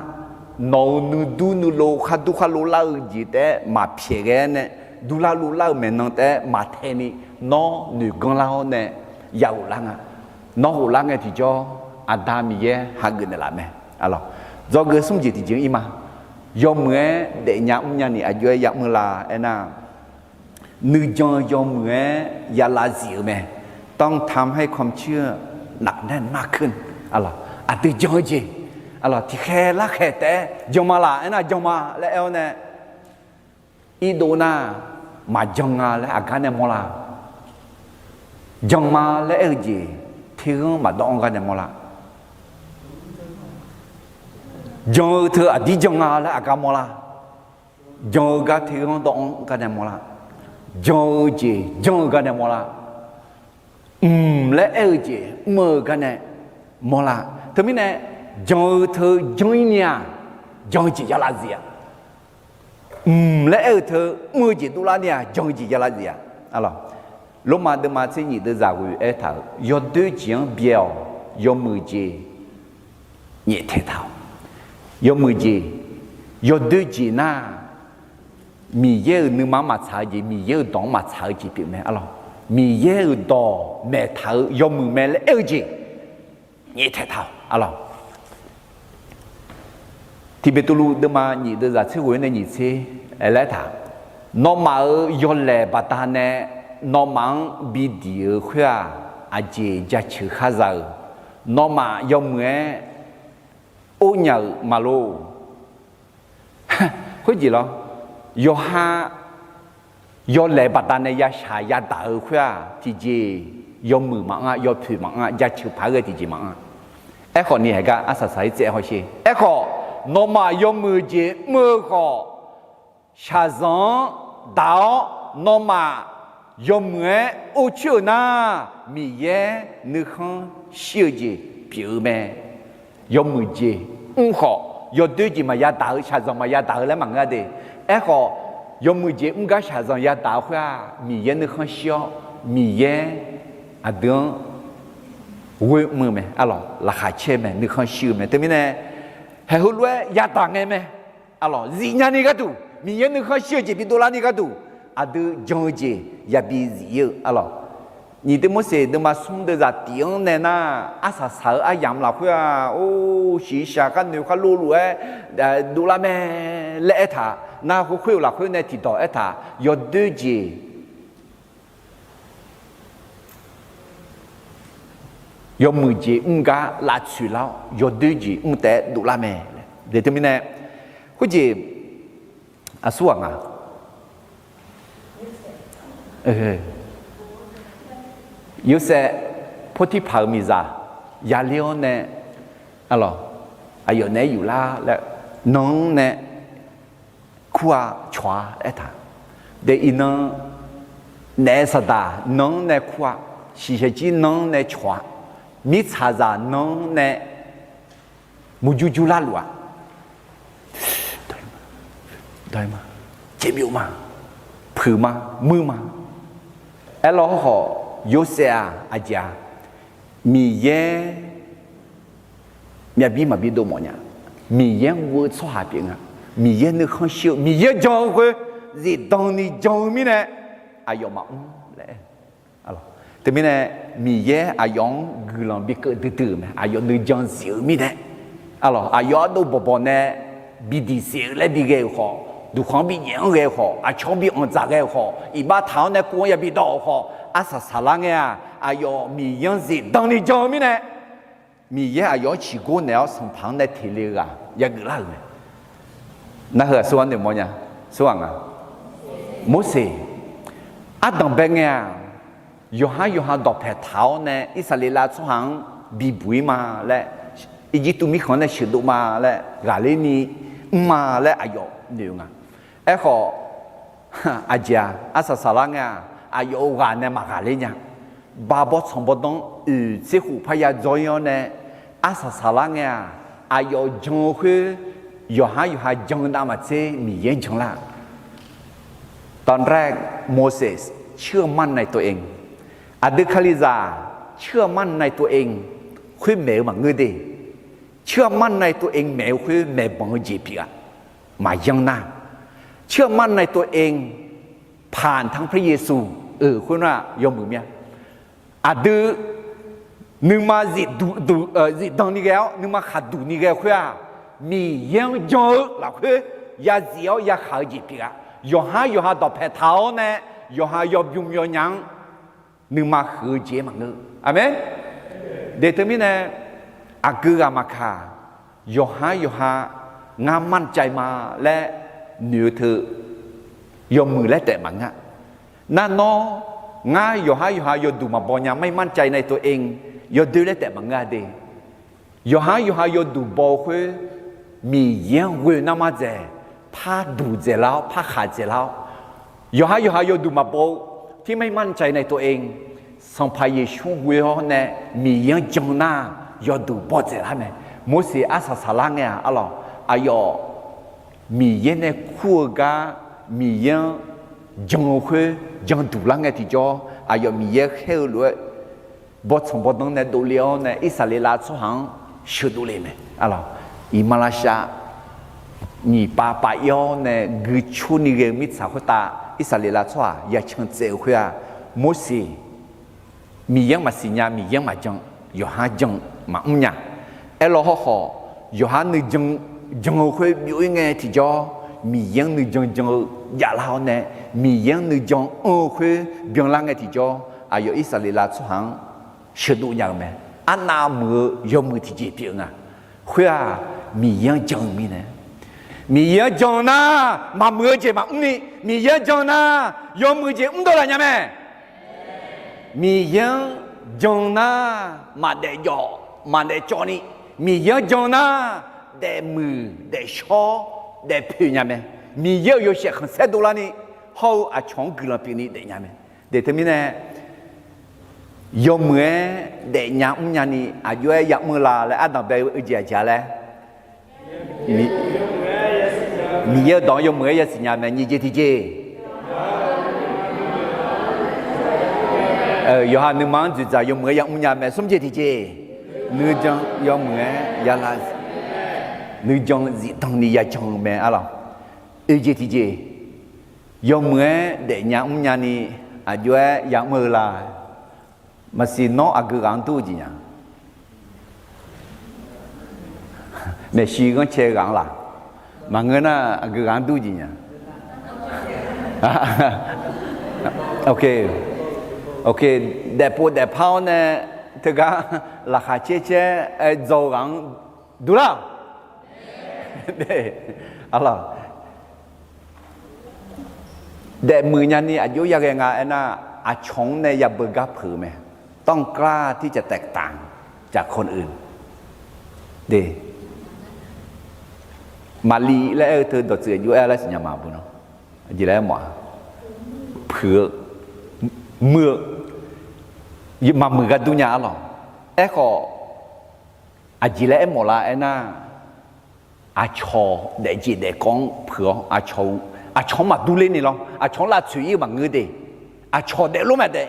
Nawq-euq nuidur nuilov khardur kharlov lar-eu jeq taef-aer maqpyaeq ghae-aer nae, durlar luvlar-eu maeqnan taef-aer maqtae ni, nawr noeqganr lar-awr nae ya ghoflar nga. Nawr ghoflar ngae tiqjawr, Aqda Miqyaer hageuf naeqlaf mae. Dzawgeuf smr jeq tiqjeq-anr ir ma. Yawmuiq-aer daefnya mrnya ni aqjox-aer yamr la aernar, nuijan-eu yawmuiq-aer ya lav zif-eu mae. ต้องทำให้ความเชื่อหนักแน่นมากขึ้น. Aqdui jan-eu jeq, tiqkhaeq larkhaeq taef-aer jan ma laq aernar, jan ma laer aer-awr nae, irdov nar, maqjan nga laer aqgar nae mawrlar. Jan ma laer aer-eu jeq, terghanr maqdawv-anr gar nae mawrlar. Jan-eu teu aqdir jan nga laer aqgar mawrlar. Jan-eu gar terghanr dawv-anr gar nae mawrlar. Jan-eu jeq janr-eu gar nae mawrlar. Mq laer aer-eu jeq mr-eu gar nae mawrlar. Teumirnae, jan-eu teu janr-ir ni-aq, jan-eu jeq ya lav zif-a. Mq laer aer-eu teu mr-eu jeq dovlar ni-aq, jan-eu jeq ya lav zif-a. Lormav deuvma tser nyif deuvzaq ghoe aertaq-euq yawdoer jeq-anr byae-awq. Yawmuiq jeq nyaeftaeq taq-awq. Yawmuiq jeq, yawdoer jeq nar, Miqyaer-euq nuima-anr maqtsaq-eu jeq, Miqyaer-euq dawq-anr maqtsaq-eu jeq pyeuf mae. Aqlawq, Miqyaer-euq dawq maeqtaq-eu yawmuiq mae laer aer-eu jeq nyaeftaeq taq-awq. Aqlawq, Tiqbeqtuvluv deuvma nyif deuvzaq tser ghoe-aer nae nyiq tser aer laer taq, nawmaf-euq yawlaeq baqdanae nawmaf-anr bidiq-eu khoer-aq, aqjeq jaceuq khar za-euq, nawmaf yawmuiq-aer or nya-euq maqlor. Khoerjeq lawr, yawqha yawlaeq baqdanae yashaq yadaq-eu khoer-aq, tiqjeq yawmuiq maqanr-a, yawpoeq maqanr-a, jaceuq paq-aer ghae tiqjeq maqanr-a. Aerkhawf ni haeq gar arsaq saq-ir tsaev hawsher. Aerkhawf, nawmaf yawmuiq jeq mr-eu khawf, shaqzanq-anr daq-awr nawmaf yawmuiq-aer or coer-euq nar, Miqyaer nuikhanr shir-eu jeq pyeuf-eu mae. Yawmuiq jeq mr khawf, yawdoer jeq maqya daq-eu, shaqzanq maqya daq-eu laer maqngeur-a de. Aerkhawf, yawmuiq jeq mr gar shaqzanq yadaq-eu khoer-aq, Miqyaer nuikhanr shir-awr, Miqyaer aqdui-anr ghoe mr-eu mae. Aqlawq, laqkhaq caer-eu mae, nuikhanr shir-eu mae. Teumirnae, haeq heulof-aer yadaq ngae mae. Aqlawq, zifnya ni gharduq, Miqyaer nuikhanr shir-eu jeq bi dovlar ni gharduq, aqdui jan-eu jeq yabi zif-ir-eu. Aqlawq, Nyiq deuq Morseq deuvma smr deuv zaqtif-anr nae nar, arsaq saq-eu aryamq lafkhoer-aq, or, shiqshaq kharnoeq kharlov lof-aer dovlar mae laer aertaq, nar, khoerkhoer-euq lafkhoer nae tiqdawq aertaq, yawdoer jeq yawmuiq jeq mr gar lavtsoeq lar-awr, yawdoer jeq mr taef-aer dovlar mae. Deuq teumirnae, khoerjeq aqsurghaq nga. Yorsaev Portirpaq-euq miqzaq yaler-awr nae, arlawq, aqyawf naeq-aer yuflar laer, nan-anr nae kur-a cawq-a aertaq. Deuq iqnan naef saqdaq nan-anr nae kur-a, shiqshaq jir nan-anr nae cawq-a, mirtsaqzaq nan-anr nae murjur jurlar luf-aq, dawq-ir ma, dawq-ir ma, jeq byov ma, puiq ma, muir ma. Aerlawr hawkhawf Yorsaev-aq aqjeq-a, Miqyaer myavbir maqbi dov mawf nya. Miqyaer-anr guv-eu tsawrhaq pyeuf nga. Miqyaer nuikhanr shir-eu, Miqyaer jan-eu khoer zifdan ni jan-eu mirnae, aqyawf maqmr laer. Teumirnae, Miqyaer aqyawf-anr guiqlanq bikeuv duidui-euq mae. Aqyawf nuijan zif-eu mirnae, arlawq, aqyawf ardov bawqbawq nae bidiq siq-eu laer bighae-euq khawf, duqkhanq-anr binyaef-anr ghae-eu khawf, aqcawq-anr bi anqdzaq ghae-euq khawf, iqbax taq-awr nae kuv-anr yabi dawv-euq khawf, arsaq saqlar ngae-aq, aqyawf Miqyaer-anr zifdan ni jan-eu mirnae, Miqyaer aqyawf-anr ciqgor naeq-awr sanqpaq-anr nae teq le-eu ghaq yageuf lar-euq mae. Nar heu aqsurghaq noeqmawr nya, aqsurghaq nga. Morseq, ardanqbae ngae-aq, yawqhar yawqha dawqpae taq-awr nae Irsaqleqlav tsawrhaq-anr bibuq-ir ma laer, Irjirtuv mirkhanq nae sheuqdov ma laer ghaqler ni mr ma laer aqyawf noeq-eu nga. Aerkhawf, aqjeq-aq, arsaq saqlar ngae-aq, aqyawf-euq ghaq nae maqghaqler nya. Ba bawrtsanq bawrdanr oeq tser khof parya dzawr-ir-awr nae, arsaq saqlar ngae-aq, aqyawf jan-eu khoer yawqhar yawqha jan-eu navmaqtser Miqyaer-anr janlar-aq. ตอนแรก Moses เชื่อมั่นในตัวเอง Aqdui Kalizaq เชื่อมั่นในตัวเอง khoer maeq-eu maqngeur de. เชื่อมั่นในตัวเอง maeq-eu khoer maeqbanq-eu jeq pyeuf-a. Maqyanr nar, เชื่อมั่นในตัวเอง ผ่านทางพระเยซู euq khoernar yawmuiq mya. Aqdui nuima zifdan ni ghae-awr nuima khaqduq ni ghae-eu khoer-aq, Miqyaer-anr jan-eu lafkhoer yazif-awr yakhaq-eu jeq pyeuf-a. Yawqhar yawqha dawqpae taq-awr nae yawqha yawbymr yawnya-anr nuima huiq-eu jeq-aer maqngeur. Aqmeq. Deuq teumirnae, aqgeu ghaq maqkaq, yawqhar yawqha ngar มั่นใจ ma laer noeq-eu teu yawmuiq laer taef maqngeur. Nar nawr, ngar yawqhar yawqha yawduq maqbaw nya, ไม่มั่นใจในตัวเอง yawdoer laer taef maqngeur-a de. Yawqhar yawqha yawduq baw-eu khoer, Miqyaer-anr ghoe narmar dzaeq, par duq dzaeqlar-awr, par khaq dzaeqlar-awr, yawqhar yawqha yawduq maqbaw-eu, ที่ไม่มั่นใจในตัวเอง Sanqpaq Yeqsur ghoe-awr nae Miqyaer-anr jan nar, yawduq baw dzaeqlar mae. Morseq arsaq saqlar ngae-aq, arlawq, aqyawf Miqyaer nae kur-eu gar Miqyaer-anr jan-eu khoer janduq lar ngae tiqjawr, aqyawf Miqyaer khaer-eu lof-aer bawrtsanq bawrdanr nae dovle-awr nae Irsaqleqlav tsawrhaq-anr sheuqdov le mae. Arlawq, iqmalavshav nyiq pav pav ir-awr nae guicur ni ghae-eu mirtsaq khoertav Irsaqleqlav tsawrhaq yacan tsaev-eu khoer-aq, Morseq Miqyaer-anr maqsiq nya, Miqyaer-anr maqjan, yawqhar jan maqmr nya. Aerlawr hawrkhawf, yawqhar nuijan jan-eu khoer byov-ir ngae tiqjawr, Miqyaer-anr nuijan jan-eu javlar-awr nae, Miqyaer-anr nuijan anr-eu khoer byanlar ngae tiqjawr, aqyawf Irsaqleqlav tsawrhaq-anr sheuqdov nya-eu mae. Arnav muiq-eu yawmuiq tiqjeq pyeuf-eu nga. Khoer-aq, Miqyaer-anr jan-eu mirnae, Miqyaer-anr jan nar, maqmuiq-eu jeq maqmr ni, Miqyaer-anr jan nar, yawmuiq jeq mrdov laf nya mae. Miqyaer-anr jan nar, maqdaef jawf maqdaef cawv ni, Miqyaer-anr jan nar, daefmuiq daefshawr daefpoeq nya mae. Miqyaer-euq yawshaef khanqsaer dovlar ni, hawr-eu aqcawq-anr guiqlanq pyeuf ni daefnya mae. Deuq teumirnae, yawmuiq-aer daefnya mrnya ni aqjox-aer yamr-eu la laer ardanqbae-eu jeq aqjeq-a laer, Miqyaer-euq dawq-anr yawmuiq-aer yasiq nya mae. Nyiq jeq tiqjeq, yawqha nuima-anr dzoeqdzaq yawmuiq-aer yamr nya mae. Smr jeq tiqjeq, nuijan yawmuiq-aer yala, nuijan zifdan ni yajan-eu mae. Arlawq, oeq jeq tiqjeq, yawmuiq-aer daefnya mrnya ni aqjox-aer yamr-eu la. Maqsiq nawr aqgeu ghaq-anr dur-eu jeq nya. Maeqshi ghanrcae ghaq-anr laq. Maqngeur nar aqgeu ghaq-anr dur-eu jeq nya. Ok, ok, daefpov daefpar-awr nae teugar laqkhaq caer caer-aer dzaw-eu ghaq-anr durlar-awq. Daefmuiq nyani aqjox yaghae nga aernar, aqcawq-anr nae yabeugar peuq-eu mae. ต้องกล้าที่จะแตกต่างจากคนอื่น Maqli laer aer-eu teu dawqtsuif aqjox aer-a laer siqnya ma beu nawr. Aqjeq laer aermawf-a, puiq-eu, muir-eu, maqmuiq gar dur nya arlawq. Aerkhawf, aqjeq laer aermawf lar aernar, aqcawq daefjeq daefkawv-anr puiq-awr, aqcawq-anr maqdur ler ni lawr, aqcawq-anr lavtsoeq ir-eu maqngeur de, aqcawq daeflof maqdaef,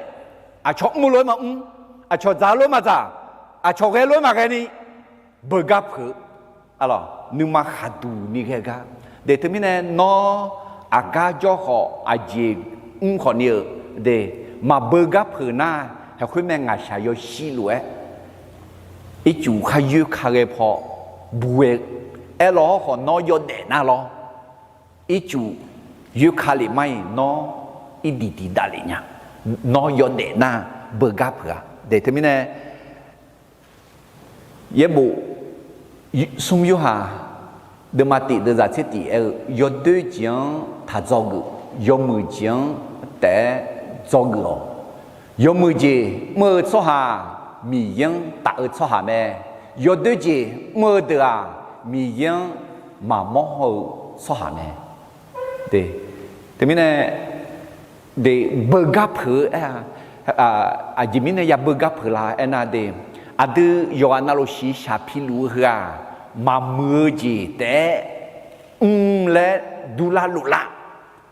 aqcawq mr lof-aer maqmr, aqcawq dzaq lof maqdzaq, aqcawq ghae lof maqghae ni, beugar peuq-eu, arlawq, nuima khaqduq ni ghae gar. De teumirnae nawr aqgar jawr khawf aqjeq mr khawf ni-euq de, maqbeugar peuq nar, haeqkhoer mae ngaqshaq yawshir lof-aer ircuf khar yoer ka ghae paw buq-aer, aerlawr hawrkhawf nawr yawdaef nar lawr, ircuf yoer ka lef mar-iq nawr irdiq diq dav lef nya. Nawr yawdaef nar beugar peuq-a. De teumirnae yaerbof smr yorhaq deuvma tiq deuvzaq tser tiq aer-eu, yawdoer jeq-anr taqdzawgeuf, yawmuiq jeq-anr taef-aer dzawgeuf-awq. Yawmuiq jeq mr-eu tsawrhaq Miqyaer-anr taf-eu tsawrhaq mae. Yawdoer jeq mr-eu deuq-aq, Miqyaer-anr maqmawr haw-eu tsawrhaq mae. Teumirnae de, beugar peuq-eu aer-a, aqjeq mirnae yabeugar peuq la aernar de, aqdui yawqghaq navluf shiqshaq piluf-eu heu-aq, maqmuiq-eu jeq taef-aer mr laer durlar loflar.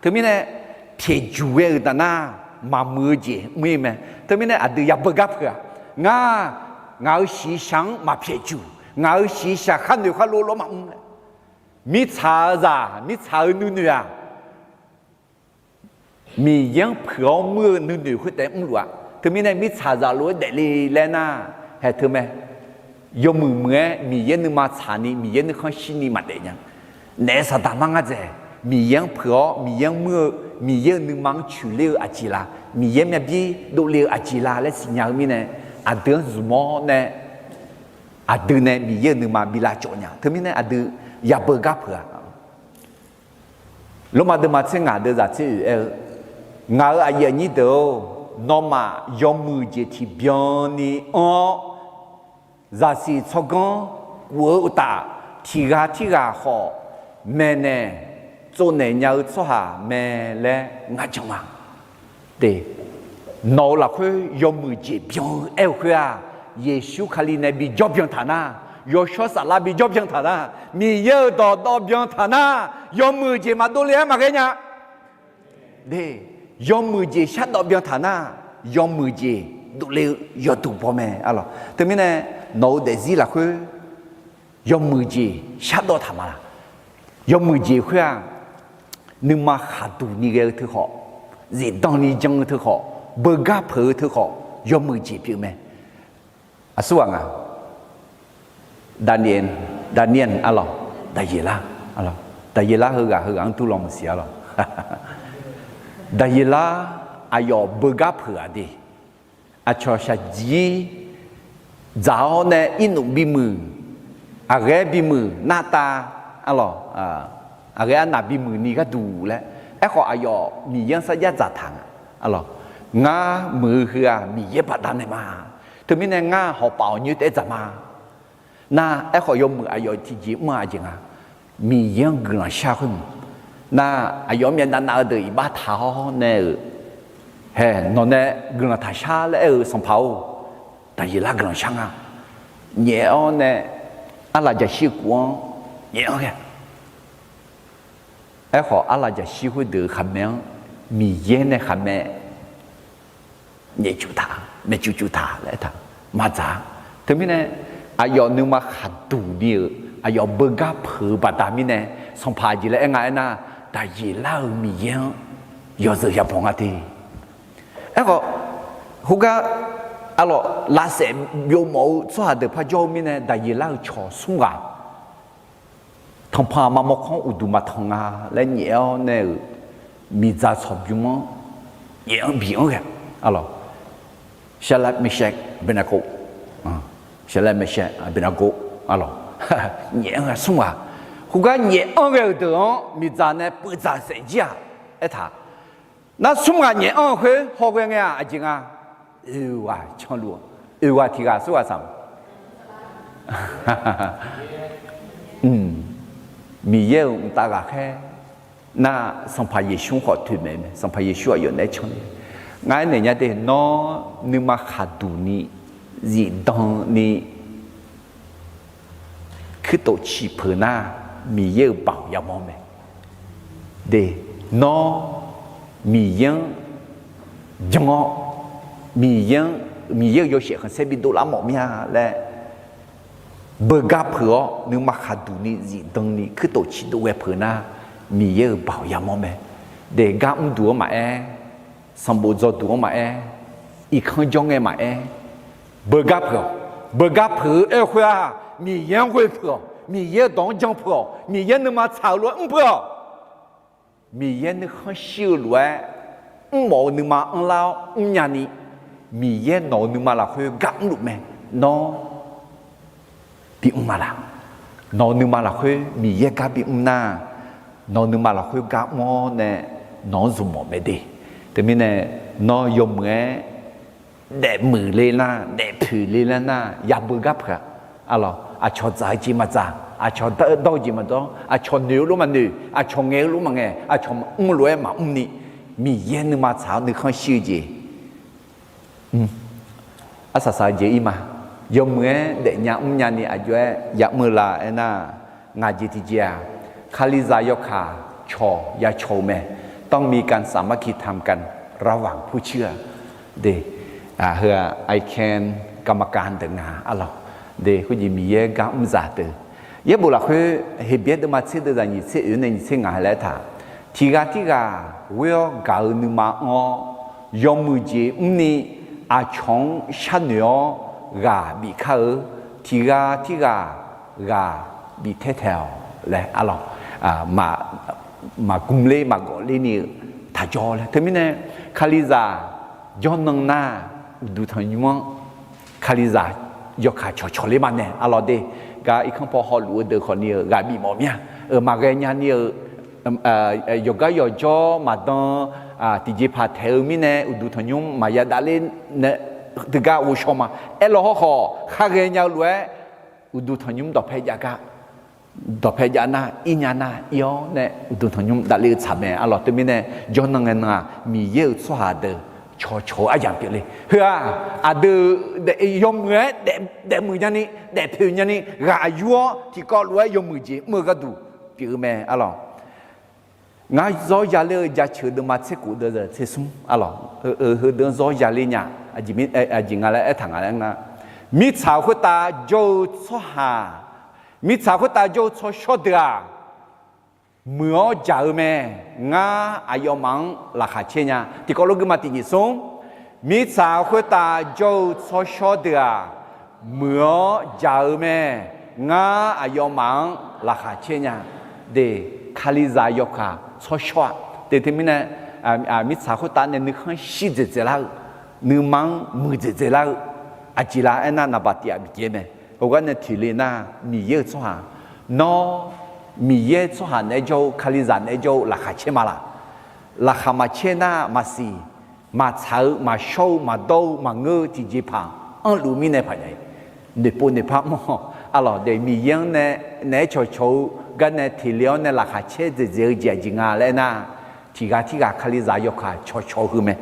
Teumirnae pyaeqjuq ghae-euq taf nar, maqmuiq-eu jeq mr-ir mae. Teumirnae aqdui yabeugar peuq-a, ngar, ngaq-euq shiqshaq-anr maqpyaeqjuq, ngaq-euq shiqshaq khar noeq khar lof lawr maqmr laer, mirtsaq-eu zaq mirtsaq-eu nuinoeq-aq, Miqyaer-anr puiq-awr muir-eu nuinoeq khoertav mrluf-a. Teumirnae mirtsaqzaq lof-aer daefle laer nar, haeq teu mae. Yawmuiq muiq-aer Miqyaer nuima tsaqni Miqyaer nuikhanr shirni maqdaef nya. Naef saqdaq mar ngar dzaeq, Miqyaer-anr puiq-awr Miqyaer-anr muir-eu, Miqyaer-euq nuima-anr coeqler-eu aqjeq la, Miqyaer myavbir dovle-eu aqjeq la laer siqnya-eu mirnae, aqdui-anr zmq-awr nae, aqdui nae Miqyaer-euq nuima bi lavcawv nya. Teumirnae aqdui yabeugar peuq-a. Lormav deuvma tser ngaq deuvzaq tser oeq aer-eu, ngaq-euq aqyuif aqnyir deuq-or, nawmaf yawmuiq jeq tiqbyan ni anr-awr, zaqsiq tsawrganr kuf-eu uqtaf, tiq ghaq tirghaq khawf maeqnaeq tsovnaeq nya-eu tsawrhaq mae laer ngar jan ma. Nawq-euq lafkhoer yawmuiq jeq byan-eu aer-eu khoer-aq, Yeqsur Kali nae bijawr byan taq nar, yawshawr saflar bijawr byan taq nar, Miqyaer-euq dawqdawv byan taq nar, yawmuiq jeq maqdov le-aer maqghae nya. Yawmuiq jeq shardawv byan taq nar, yawmuiq jeq dovle-eu yawduq baw mae. Teumirnae nawq-euq daefzir lafkhoer yawmuiq jeq shardawv taq ma laq? Yawmuiq jeq khoer-aq, nuima khaqduq ni ghae-eu teu khawf, zifdan ni jan-eu teu khawf, beugar peuq-eu teu khawf, yawmuiq jeq pyeuf mae. Aqsurghaq nga, Daniel, Daniel arlawq, Daqyeqlar, Daqyeqlar heughaq heughaq-anr durlaw maqsiq arlawq. Daqyeqlar aqyawf beugar peuq-aq de, aqcawq shaqjir dzaq-awr nae irnuf bimuiq, aqghaer bimuiq nartav, arlawq, aqghaer arnaq bimuiq ni gharduq laer. Aerkhawf aqyawf Miqyaer-anr sarjax dzaqtaq nga, arlawq, ngar muiq-eu heu-aq Miqyaer baqdanae ma. Teumirnae ngar hawpaf-awq nyoer taef-aer dzaq ma. Nar aerkhawf yawmuiq aqyawf tiqjeq mr-a aqjeq nga, Miqyaer-anr guiqlanq shar khoer mq. Nar aqyawf-anr myavnav nav-eu deuq iqbax taq-awr nae-euq, hae nawq nae guiqlanq taq shar laer aer-eu Sanqpaq-or, Daqyeqlar guiqlanq shar nga. Nyaef-awr nae arlaq jaqshir kuf-anr nyaef-anr ghae. Aerkhawf arlaq jaqshir khoerdeuq-euq khaqmae-anr Miqyaer nae khaqmae nyaef cuf taq, maeqcuf cuf taq laer aertaq, maqdzaq-a. Teumirnae aqyawf nuima khaqduq ni-euq aqyawf beugar peuq-eu baqda mirnae, Sanqpaq aqjeq laer aer nga aernar, Daqyeqlar-euq Miqyaer-anr yawzeu yabaw nga te. Aerkhawf, khoergar Arlawq, lavsaef byovmawf-eu tsawrhaq deuq par jawr-eu mirnae, Daqyeqlar-euq cawq smr ghaq, tanqpanq aqma mawrkawr uqduq maqtanq nga laer nyaef-awr nae-euq, miqdzaq tsawqbymr-anr nyaef-anr biq-anr ghae, arlawq, Shadrach, Meshach, Abednego, Shadrach, Meshach, Abednego, arlawq, nyaef-anr ghae smr ghaq. Khoergar nyaef-anr ghae-euq deuq-anr miqdzaq nae peudzaq saef jir-aq aertaq, nar smr ghaq nyaef-anr-eu khoer hawghae ngae-aq aqjeq nga, oeq ghaq canluf-awq. Oeq ghaq tiq ghaq smr ghaq saq Miqyaer-euq mqtav ghaqkhaer nar, Sanqpaq Yeqsur khawf toeqmaeq mae. Sanqpaq Yeqsur aqyawf naeq-aer can-a, ngar aernaeq nya de, nawr nuima khaqduq ni zifdan ni kuirtof ciq peuq nar, Miqyaer-euq baoq yamawr mae. De, nawr Miqyaer-anr jan-awr, Miqyaer-anr, Miqyaer-euq yawshaef khanqsaer bidov lar mawf mir-a laer beugar peuq-awr, nuima khaqduq ni zifdan ni kuirtof ciq dov ghae peuq nar, Miqyaer-euq baoq yamawr mae. De, gar mrduq-anr maqaer, sanqbof dzawduq-anr maqaer, irkanr jawr ngae maqaer, beugar peuq-awq. Beugar peuq-eu aer-eu khoer-aq, Miqyaer-anr ghoe peuq-awq. Miqyaer-euq dawq-anr jan peuq-awq. Miqyaer nuima tsaq-eu lof-aer mr peuq-awq. Miqyaer nuikhanr shir-eu lof-aer mrmawf-eu nuima anrlar-awr mrnya ni, Miqyaer nawq-euq nuima lafkhoer gar mrluf mae. Nawr bimr ma laq? Nawq-euq nuima lafkhoer Miqyaer gar bimr nar, nawq-euq nuima lafkhoer gar mr-awr nae nawq-anr zmq mawf mae de. Teumirnae, nawr yawmuiq-aer daefmuiq le nar, daefpoeq le lar nar, yabeu gar peuq-a. Arlawq, aqcawq dzaq-eu jeq maqdzaq, aqcawq dawr-eu jeq maqdawr, aqcawq noeq-eu lof maqnoeq, aqcawq ngaeq-eu lof maqngaeq, aqcawq mr-eu lof-aer maqmr ni, Miqyaer nuima tsaq-awr nuikhanr shir-eu jeq arsaq saq-eu jeq ir ma. Yawmuiq-aer daefnya mrnya ni aqjox-aer yamr-eu la aernar, ngaq jeq tiqjeq-aq, Kalizaq yawkaq cawq ya cawq-eu mae. ต้องมีการสามัคคีธรรมกันระหว่างผู้เชื่อ de, heu-aq ไอแคน กรรมการ deuq nga arlawq. De, khoerjeq Miqyaer gar mr zaq deuq. Yaerbof lafkhoer Heqbyaer deuvma tser deuvzaq nyiq tser oeq nae nyiq tser ngaq laer taq, tiq ghaq tirghaq ghoer-awr gaq-eu nuima anr-awr, yawmuiq jeq mrni aqcawq-anr sharnoeq-awr ghaq bif kar-eu, tiq ghaq tirghaq ghaq bif taer taeq-awq laer arlawq, maqgmler maqgawf ler ni-eu taq jawr laer. Teumirnae, Kalizaq jawrnan nar, uqduq tanqnymr-anr Kalizaq yawkaq cawqcawq ler ma nae arlawq de. Gar irkanr paw hawluf-eu deuq khawfni-euq ghaq bif mawf mir-a. Euq maqghae nya ni-euq yawqgar yawqjawr maqdan tiqjeqpaq taeq-eu mirnae uqduq tanqnymr maqya davler nae teugar ghovshaw ma. Aerlaw hawrkhawf kharghae nya-eu lof-aer uqduq tanqnymr dawqpae jav gar, dawqpae jav nar, ir nya nar ir-awr nae uqduq tanqnymr davler-eu tsaq mae arlawq. Teumirnae jawrnan ngae nan-aq, Miqyaer-euq tsawrhaq deuq cawqcawq-eu aryamq pyeufle. Heu-aq, aqdui yawmuiq-aer daefmuiq nyani, daefpoeq nyani ghaq yur-awr tiqkawv lof-aer yawmuiq jeq mr-eu gharduq pyeuf-eu mae arlawq. Ngar zawr yaler-eu Jaceuq deuvma tser khof deuvzaq tser smr arlawq, heudeuq-anr zawr yaler nya, aqjeq nga laer aertaq nga laer nga. Mirtsaq khoertav jawr-eu tsawrhaq, mirtsaq khoertav jawr-eu tsawrshawr deuq-aq, muiq-awr jaq-eu mae. Ngar aqyawfmaf-anr laqkhaq caer nya. Tiqkawv lof guima tiq nyiq smr, mirtsaq khoertav jawr-eu tsawrshawr deuq-aq, muiq-awr jaq-eu mae. Ngar aqyawfmaf-anr laqkhaq caer nya. De, Kalizaq yawkaq tsawrshawr-aq, de teumirnae mirtsaq khoertav nae nuikhanr shir dzaeqdzaeq lar-eu, nuima-anr muiqdzaeq dzaeq lar-eu, aqjeq la aernar naqbaq tiq ghaq bifjeq mae. Heugar nae toeqle nar, Miqyaer-euq tsawrhaq, nawr Miqyaer tsawrhaq naeq-aer jawr-eu, Kalizaq naeq-aer jawr-eu laqkhaq caer ma laq? Laqkhaq maqcaer nar maqsiq, maqtsaq-eu, maqshawr-eu, maqdawr-eu, maqngeur-eu tiqjeqpaq anrluf mirnae paq nya-ir. Noeqpov noeqpar mr-awq arlawq. De, Miqyaer-anr nae naeq-aer cawqcawq-eu gar nae toeqle-awr nae laqkhaq caer dzaeqdzaeq-eu jeq aqjeq nga laer aernar, tiq ghaq tirghaq Kalizaq yawkaq cawqcawq-eu heu mae.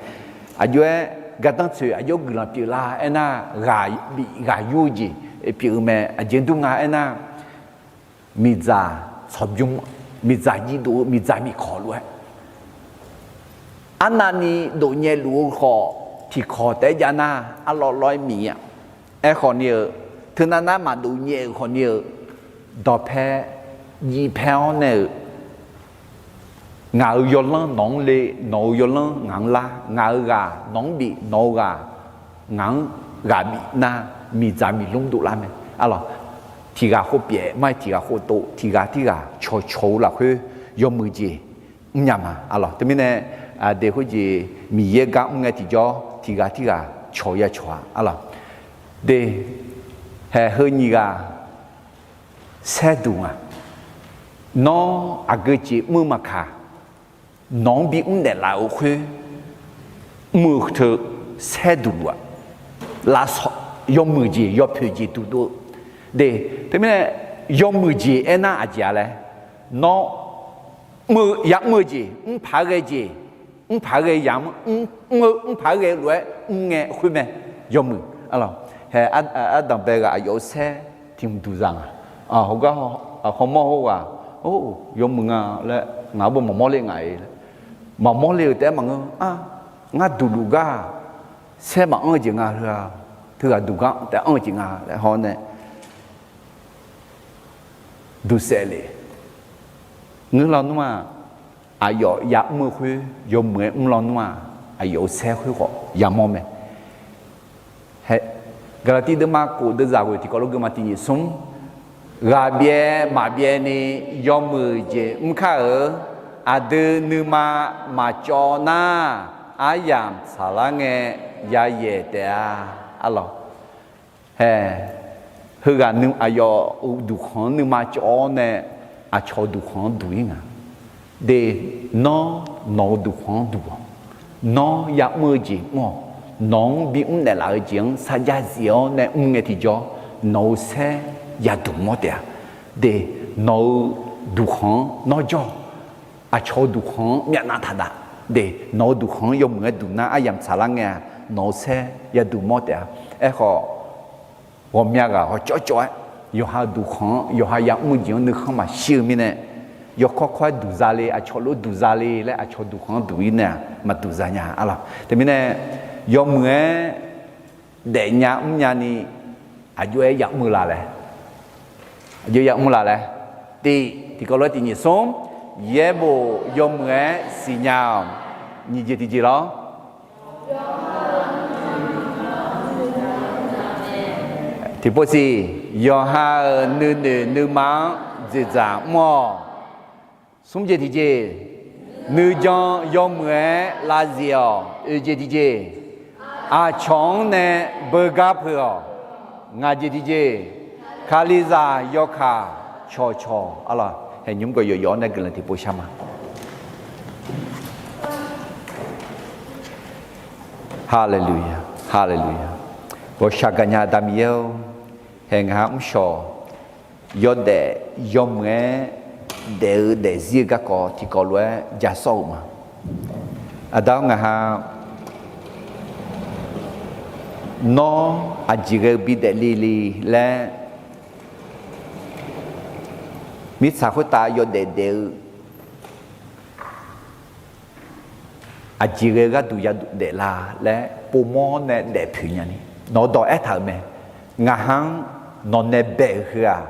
Aqjox-aer gardanr tsoeq aqjox guiqlanq pyeuf lar aernar, ghaq bif ghaq yur-eu jeq pyeuf-eu mae. Aqjeq dur nga aernar, miqdzaq tsawqbymr, miqdzaq jiv dov-eu miqdzaq miqkawq lof-aer, arnavni dovnyaef luf-eu khawf tiqkawq taef-aer jav nar, arlawr lawr-aer miq-a. Aerkhawf ni-euq, teunav nar maqdov nyaef-euq khawf ni-euq, dawqpae jivpae-awr nae-euq, ngaq-euq yawlanr nawq-anr le, nawq-euq yawlanr ngaq-anr lar, ngaq-euq ghaq nawq-anr bif, nawq-euq ghaq ngaq-anr ghaq bif nar, miqdzaq miqlmr dovlar mae. Arlawq, tiq ghaq khov pyaef mar-aer tiq ghaq khov tov, tiq ghaq tirghaq cawqcawq-eu lafkhoer yawmuiq jeq mrnya ma. Arlawq, teumirnae, aqdui khoerjeq Miqyaer gar mr ngae tiqjawr tiq ghaq tirghaq cawq ya cawq-a. Arlawq, de, haeq heu nyiq ghaq saerduq nga. Nawr aqgeu jeq mr-eu maqkaq, nawq-anr bimr naeqlaf-euq khoer mr-eu teu saerduq luf-aq, lavsawq yawmuiq jeq yawpoeq jeq duqdov-eu de. Teumirnae yawmuiq jeq aernar aqjeq-a laer, nawr mr-eu ya'mr-eu jeq, mr paq-aer ghae jeq, mr paq-aer ghae yamr, mr-eu mr paq-aer ghae lof-aer mr ngae khoer mae. Yawmuiq, arlawq, haeq ardanq bae ghaq aqyawf-euq saer tiq hmq duqzaq nga. Heugar, aqkhawmawr hawr ghaq, or, yawmuiq nga laer ngaq-anr bae maqmawr le nga-e laer, maqmawr le-euq taef-aer maqngeur-a. Ngar duqluf gar-aq, saer maqanr-eu jeq nga heu-a, teughaq duq gar taef-aer anr-eu jeq nga laer haw nae duqsaef le. Ngeur lawnmr-aq, aqyawf ya'mr-eu khoer yawmuiq-aer mr lawnmr-aq, aqyawf-euq saer khoerkhawf yamawr mae. Gaqlaqtiv deuvma kof deuvzaq ghoeq tiqkawv lof geufma tiq nyiq smr, ghaq byae maqbyae ni yawmuiq jeq mr kar-euq. Aqdui nuima maqcawv nar, aryamq tsaqlar ngae yayaeq taef-a. Arlawq, haeq, heughaq aqyawf-euq duqkhanq-anr nuima cawv-awr nae aqcawq-euq duqkhanq-anr duq-ir nga. De, nawr nawq-euq duqkhanq-anr duq-awq. Nawr ya'mr-eu jeq mr-awq. Nawq-anr bimr naeqlaf-eu jeq-anr sarjax zif-awr nae mr ngae tiqjawr, nawq-euq saer yaduq mawr taef-a. De, nawq-euq duqkhanq-anr nawr jawr-awq. Aqcawq-euq duqkhanq-anr myavnav taqdaf. De, nawq-euq duqkhanq-anr yawmuiq-aer duq nar aryamq tsaqlar ngae-aq, nawq-euq saer yaduq mawr taef-a. Aerkhawf, ghawqmya ghaq hawcawv cawv-aer yawqha-euq duqkhanq-anr, yawqha ya'mr-eu jeq-anr nuikhanr maqshir-eu mirnae, yawkawr kawr-aer duqza le, aqcawq lof duqza le laer aqcawq duqkhanq-anr duq-ir nae-aq maqduqza nya. Arlawq, teumirnae yawmuiq-aer daefnya mrnya ni aqjox-aer ya'mr la laer, aqjox ya'mr la laer, tiq, tiqkawv lof-aer tiq nyiq smr, yaerbof yawmuiq-aer siqnya-awq. Nyiq jeq tiqjeq lawr. Tiqpov siq, yawqha-euq nuinoeq nuima-anr dzoeqdzaq mr-awq. Smr jeq tiqjeq, nuijan yawmuiq-aer lavzif-awq. Oeq jeq tiqjeq, aqcawq-anr nae beugar peuq-awq. Ngaq jeq tiqjeq, Kalizaq yawkaq cawqcawq. Arlawq, haeq nymr gawq yawqyawq-awr nae guiqlanq tiqpov shar ma. Haleluya, haleluya. Ghawqshaq gaqnya Aqda Miqyaer-or, haeq ngaq-anr mrshawq yawdaef yawmuiq-aer daef-eu daefzir-eu garkawv tiqkawv lof-aer ja sawr-euq ma. Aqda-or, ngaq ha nawr aqjeq ghae-eu bidaef le le laer mirtsaq khoertav yawdaef daef-eu aqjeq ghae-eu gharduq yadaef la laer povmawr nae daefpoeq nyani, nawq-eu dawq aertaq-euq mae. Ngaq ha-anr nawq nae bae-euq heu-aq,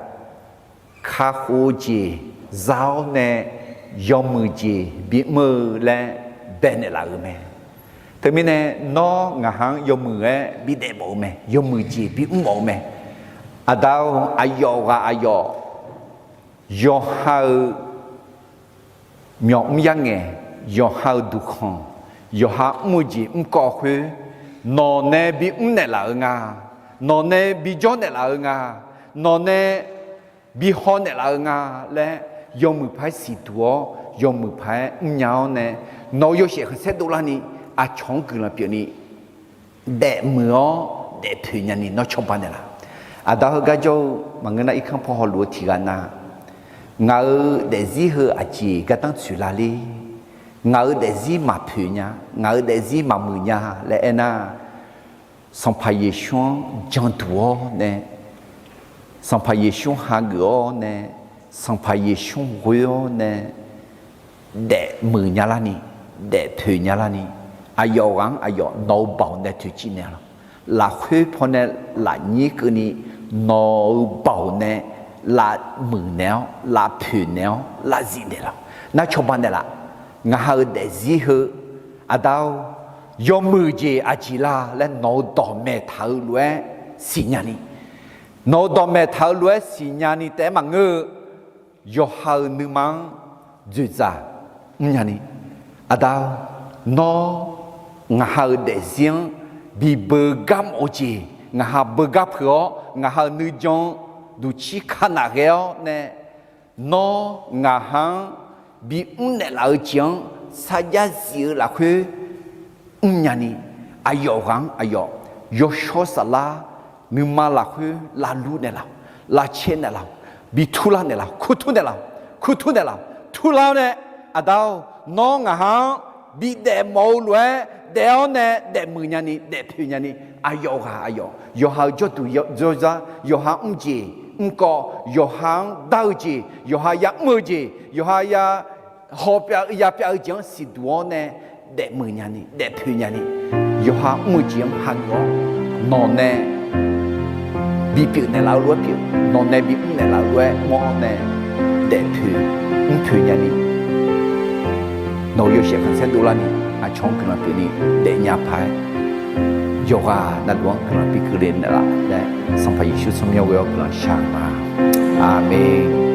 kakhof-eu jeq za-awr nae yawmuiq jeq bimr-eu laer baenaeq laf-euq mae. Teumirnae nawr ngaq ha-anr yawmuiq-aer bidaef mawf-eu mae, yawmuiq jeq bimr mawf-eu mae. Aqda-or, aqyawf ghaq aqyawf yawqha-euq myawq mr yar ngae, yawqha-euq duqkhanq, yawqha mr-eu jeq mr kawv khoer, nawq nae bimr naeq laf-eu nga, nawq nae bijawr naeq laf-eu nga, nawq nae bihaw naeq laf-eu nga laer, yawmuiq paq-aer siqduq-awr, yawmuiq paq-aer mrnya-awr nae, nawq-euq yawshaef khanqsaer dovlarni, aqcawq-anr guiqlanq pyeufni, daefmuiq-awr daefpoeq nyani nawr cawba naeqlaf. Aqda heugar jawr-eu maqngeur nar, irkanr paw hawluf-eu tiq ghaq nav, ngaq-euq daefzir heu aqjeq gardanr tsoeq la ler, ngaq-euq daefzir maqpoeq nya, ngaq-euq daefzir maqmuiq nya laer aernar, Sanqpaq Yeqsur-anr janduq-awr nae, Sanqpaq Yeqsur hageuf-awr nae, Sanqpaq Yeqsur ghoe-awr nae, daefmuiq nya larni, daefpoeq nya larni, aqyawf ghaq-anr aqyawf nawq-eu baoq nae toeqciv naeq lawq. Lafkhoer pawnae lafnyir keuvni, nawq-eu baoq nae lavmuiq naeq-awr, lavpoeq naeq-awr, lavzif naeq lawq. Nar cawba naeqlaf. Ngaq ha-euq daefzir heu, Aqda-or, yawmuiq jeq aqjeq la laer nawq-eu dawqmaeq taq-eu lof-aer siqnya ni, nawq-eu dawqmaeq taq-eu lof-aer siqnya ni taef-aer maqngeur-eu, yawqha-euq nuima-anr dzoeqdzaq mrnya ni, Aqda-or, nawr ngaq ha-euq daefzir-anr bi beugar mawf-eu jeq, ngaq ha beugar peuq-awr, ngaq ha-euq nuijan-anr duqcir ka naf ghae-awr nae, nawr ngaq ha-anr bimr naeqlaf-eu jeq-anr sarjax zif-eu lafkhoer mrnya ni, aqyawf ghaq-anr aqyawf yawshawr saflar nuima lafkhoer lavlur naeqlaf-awq, lavcaer naeqlaf-awq, bi turlar naeqlaf-awq, kurtur naeqlaf-awq, kurtur naeqlaf-awq, turlar-awr nae, Aqda-or, nawr ngaq ha-anr bidaef mawf-eu lof-aer daef-awr nae daefmuiq nya ni, daefpoeq nya ni, aqyawf ghaq aqyawf yawqha-euq jawrduq jawrzar, yawqha mrjeq mrkawv, yawqha-anr dar-eu jeq, yawqha yamr-eu jeq, yawqha ya hawpyav yapyav-eu jeq-anr siqduq-awr nae daefmuiq nya ni, daefpoeq nya ni, yawqha mr-eu jeq-anr hageuf-awr, nawq nae bipyeuf naeqlaf-eu lof-aer pyeuf, nawq nae bimr naeqlaf-eu lof-aer mr-awr nae daefpoeq mrpoeq nya ni, nawq-euq yawshaef khanqsaer dovlar ni, aqcawq-anr guiqlanq pyeuf ni, daefnya paq-aer yawqghaq navluf-anr guiqlanq bi keuvle naeqlaf laer, Sanqpaq Yeqsur tsawrmyanr ghoe-awr guiqlanq shar ma. Aqmeq.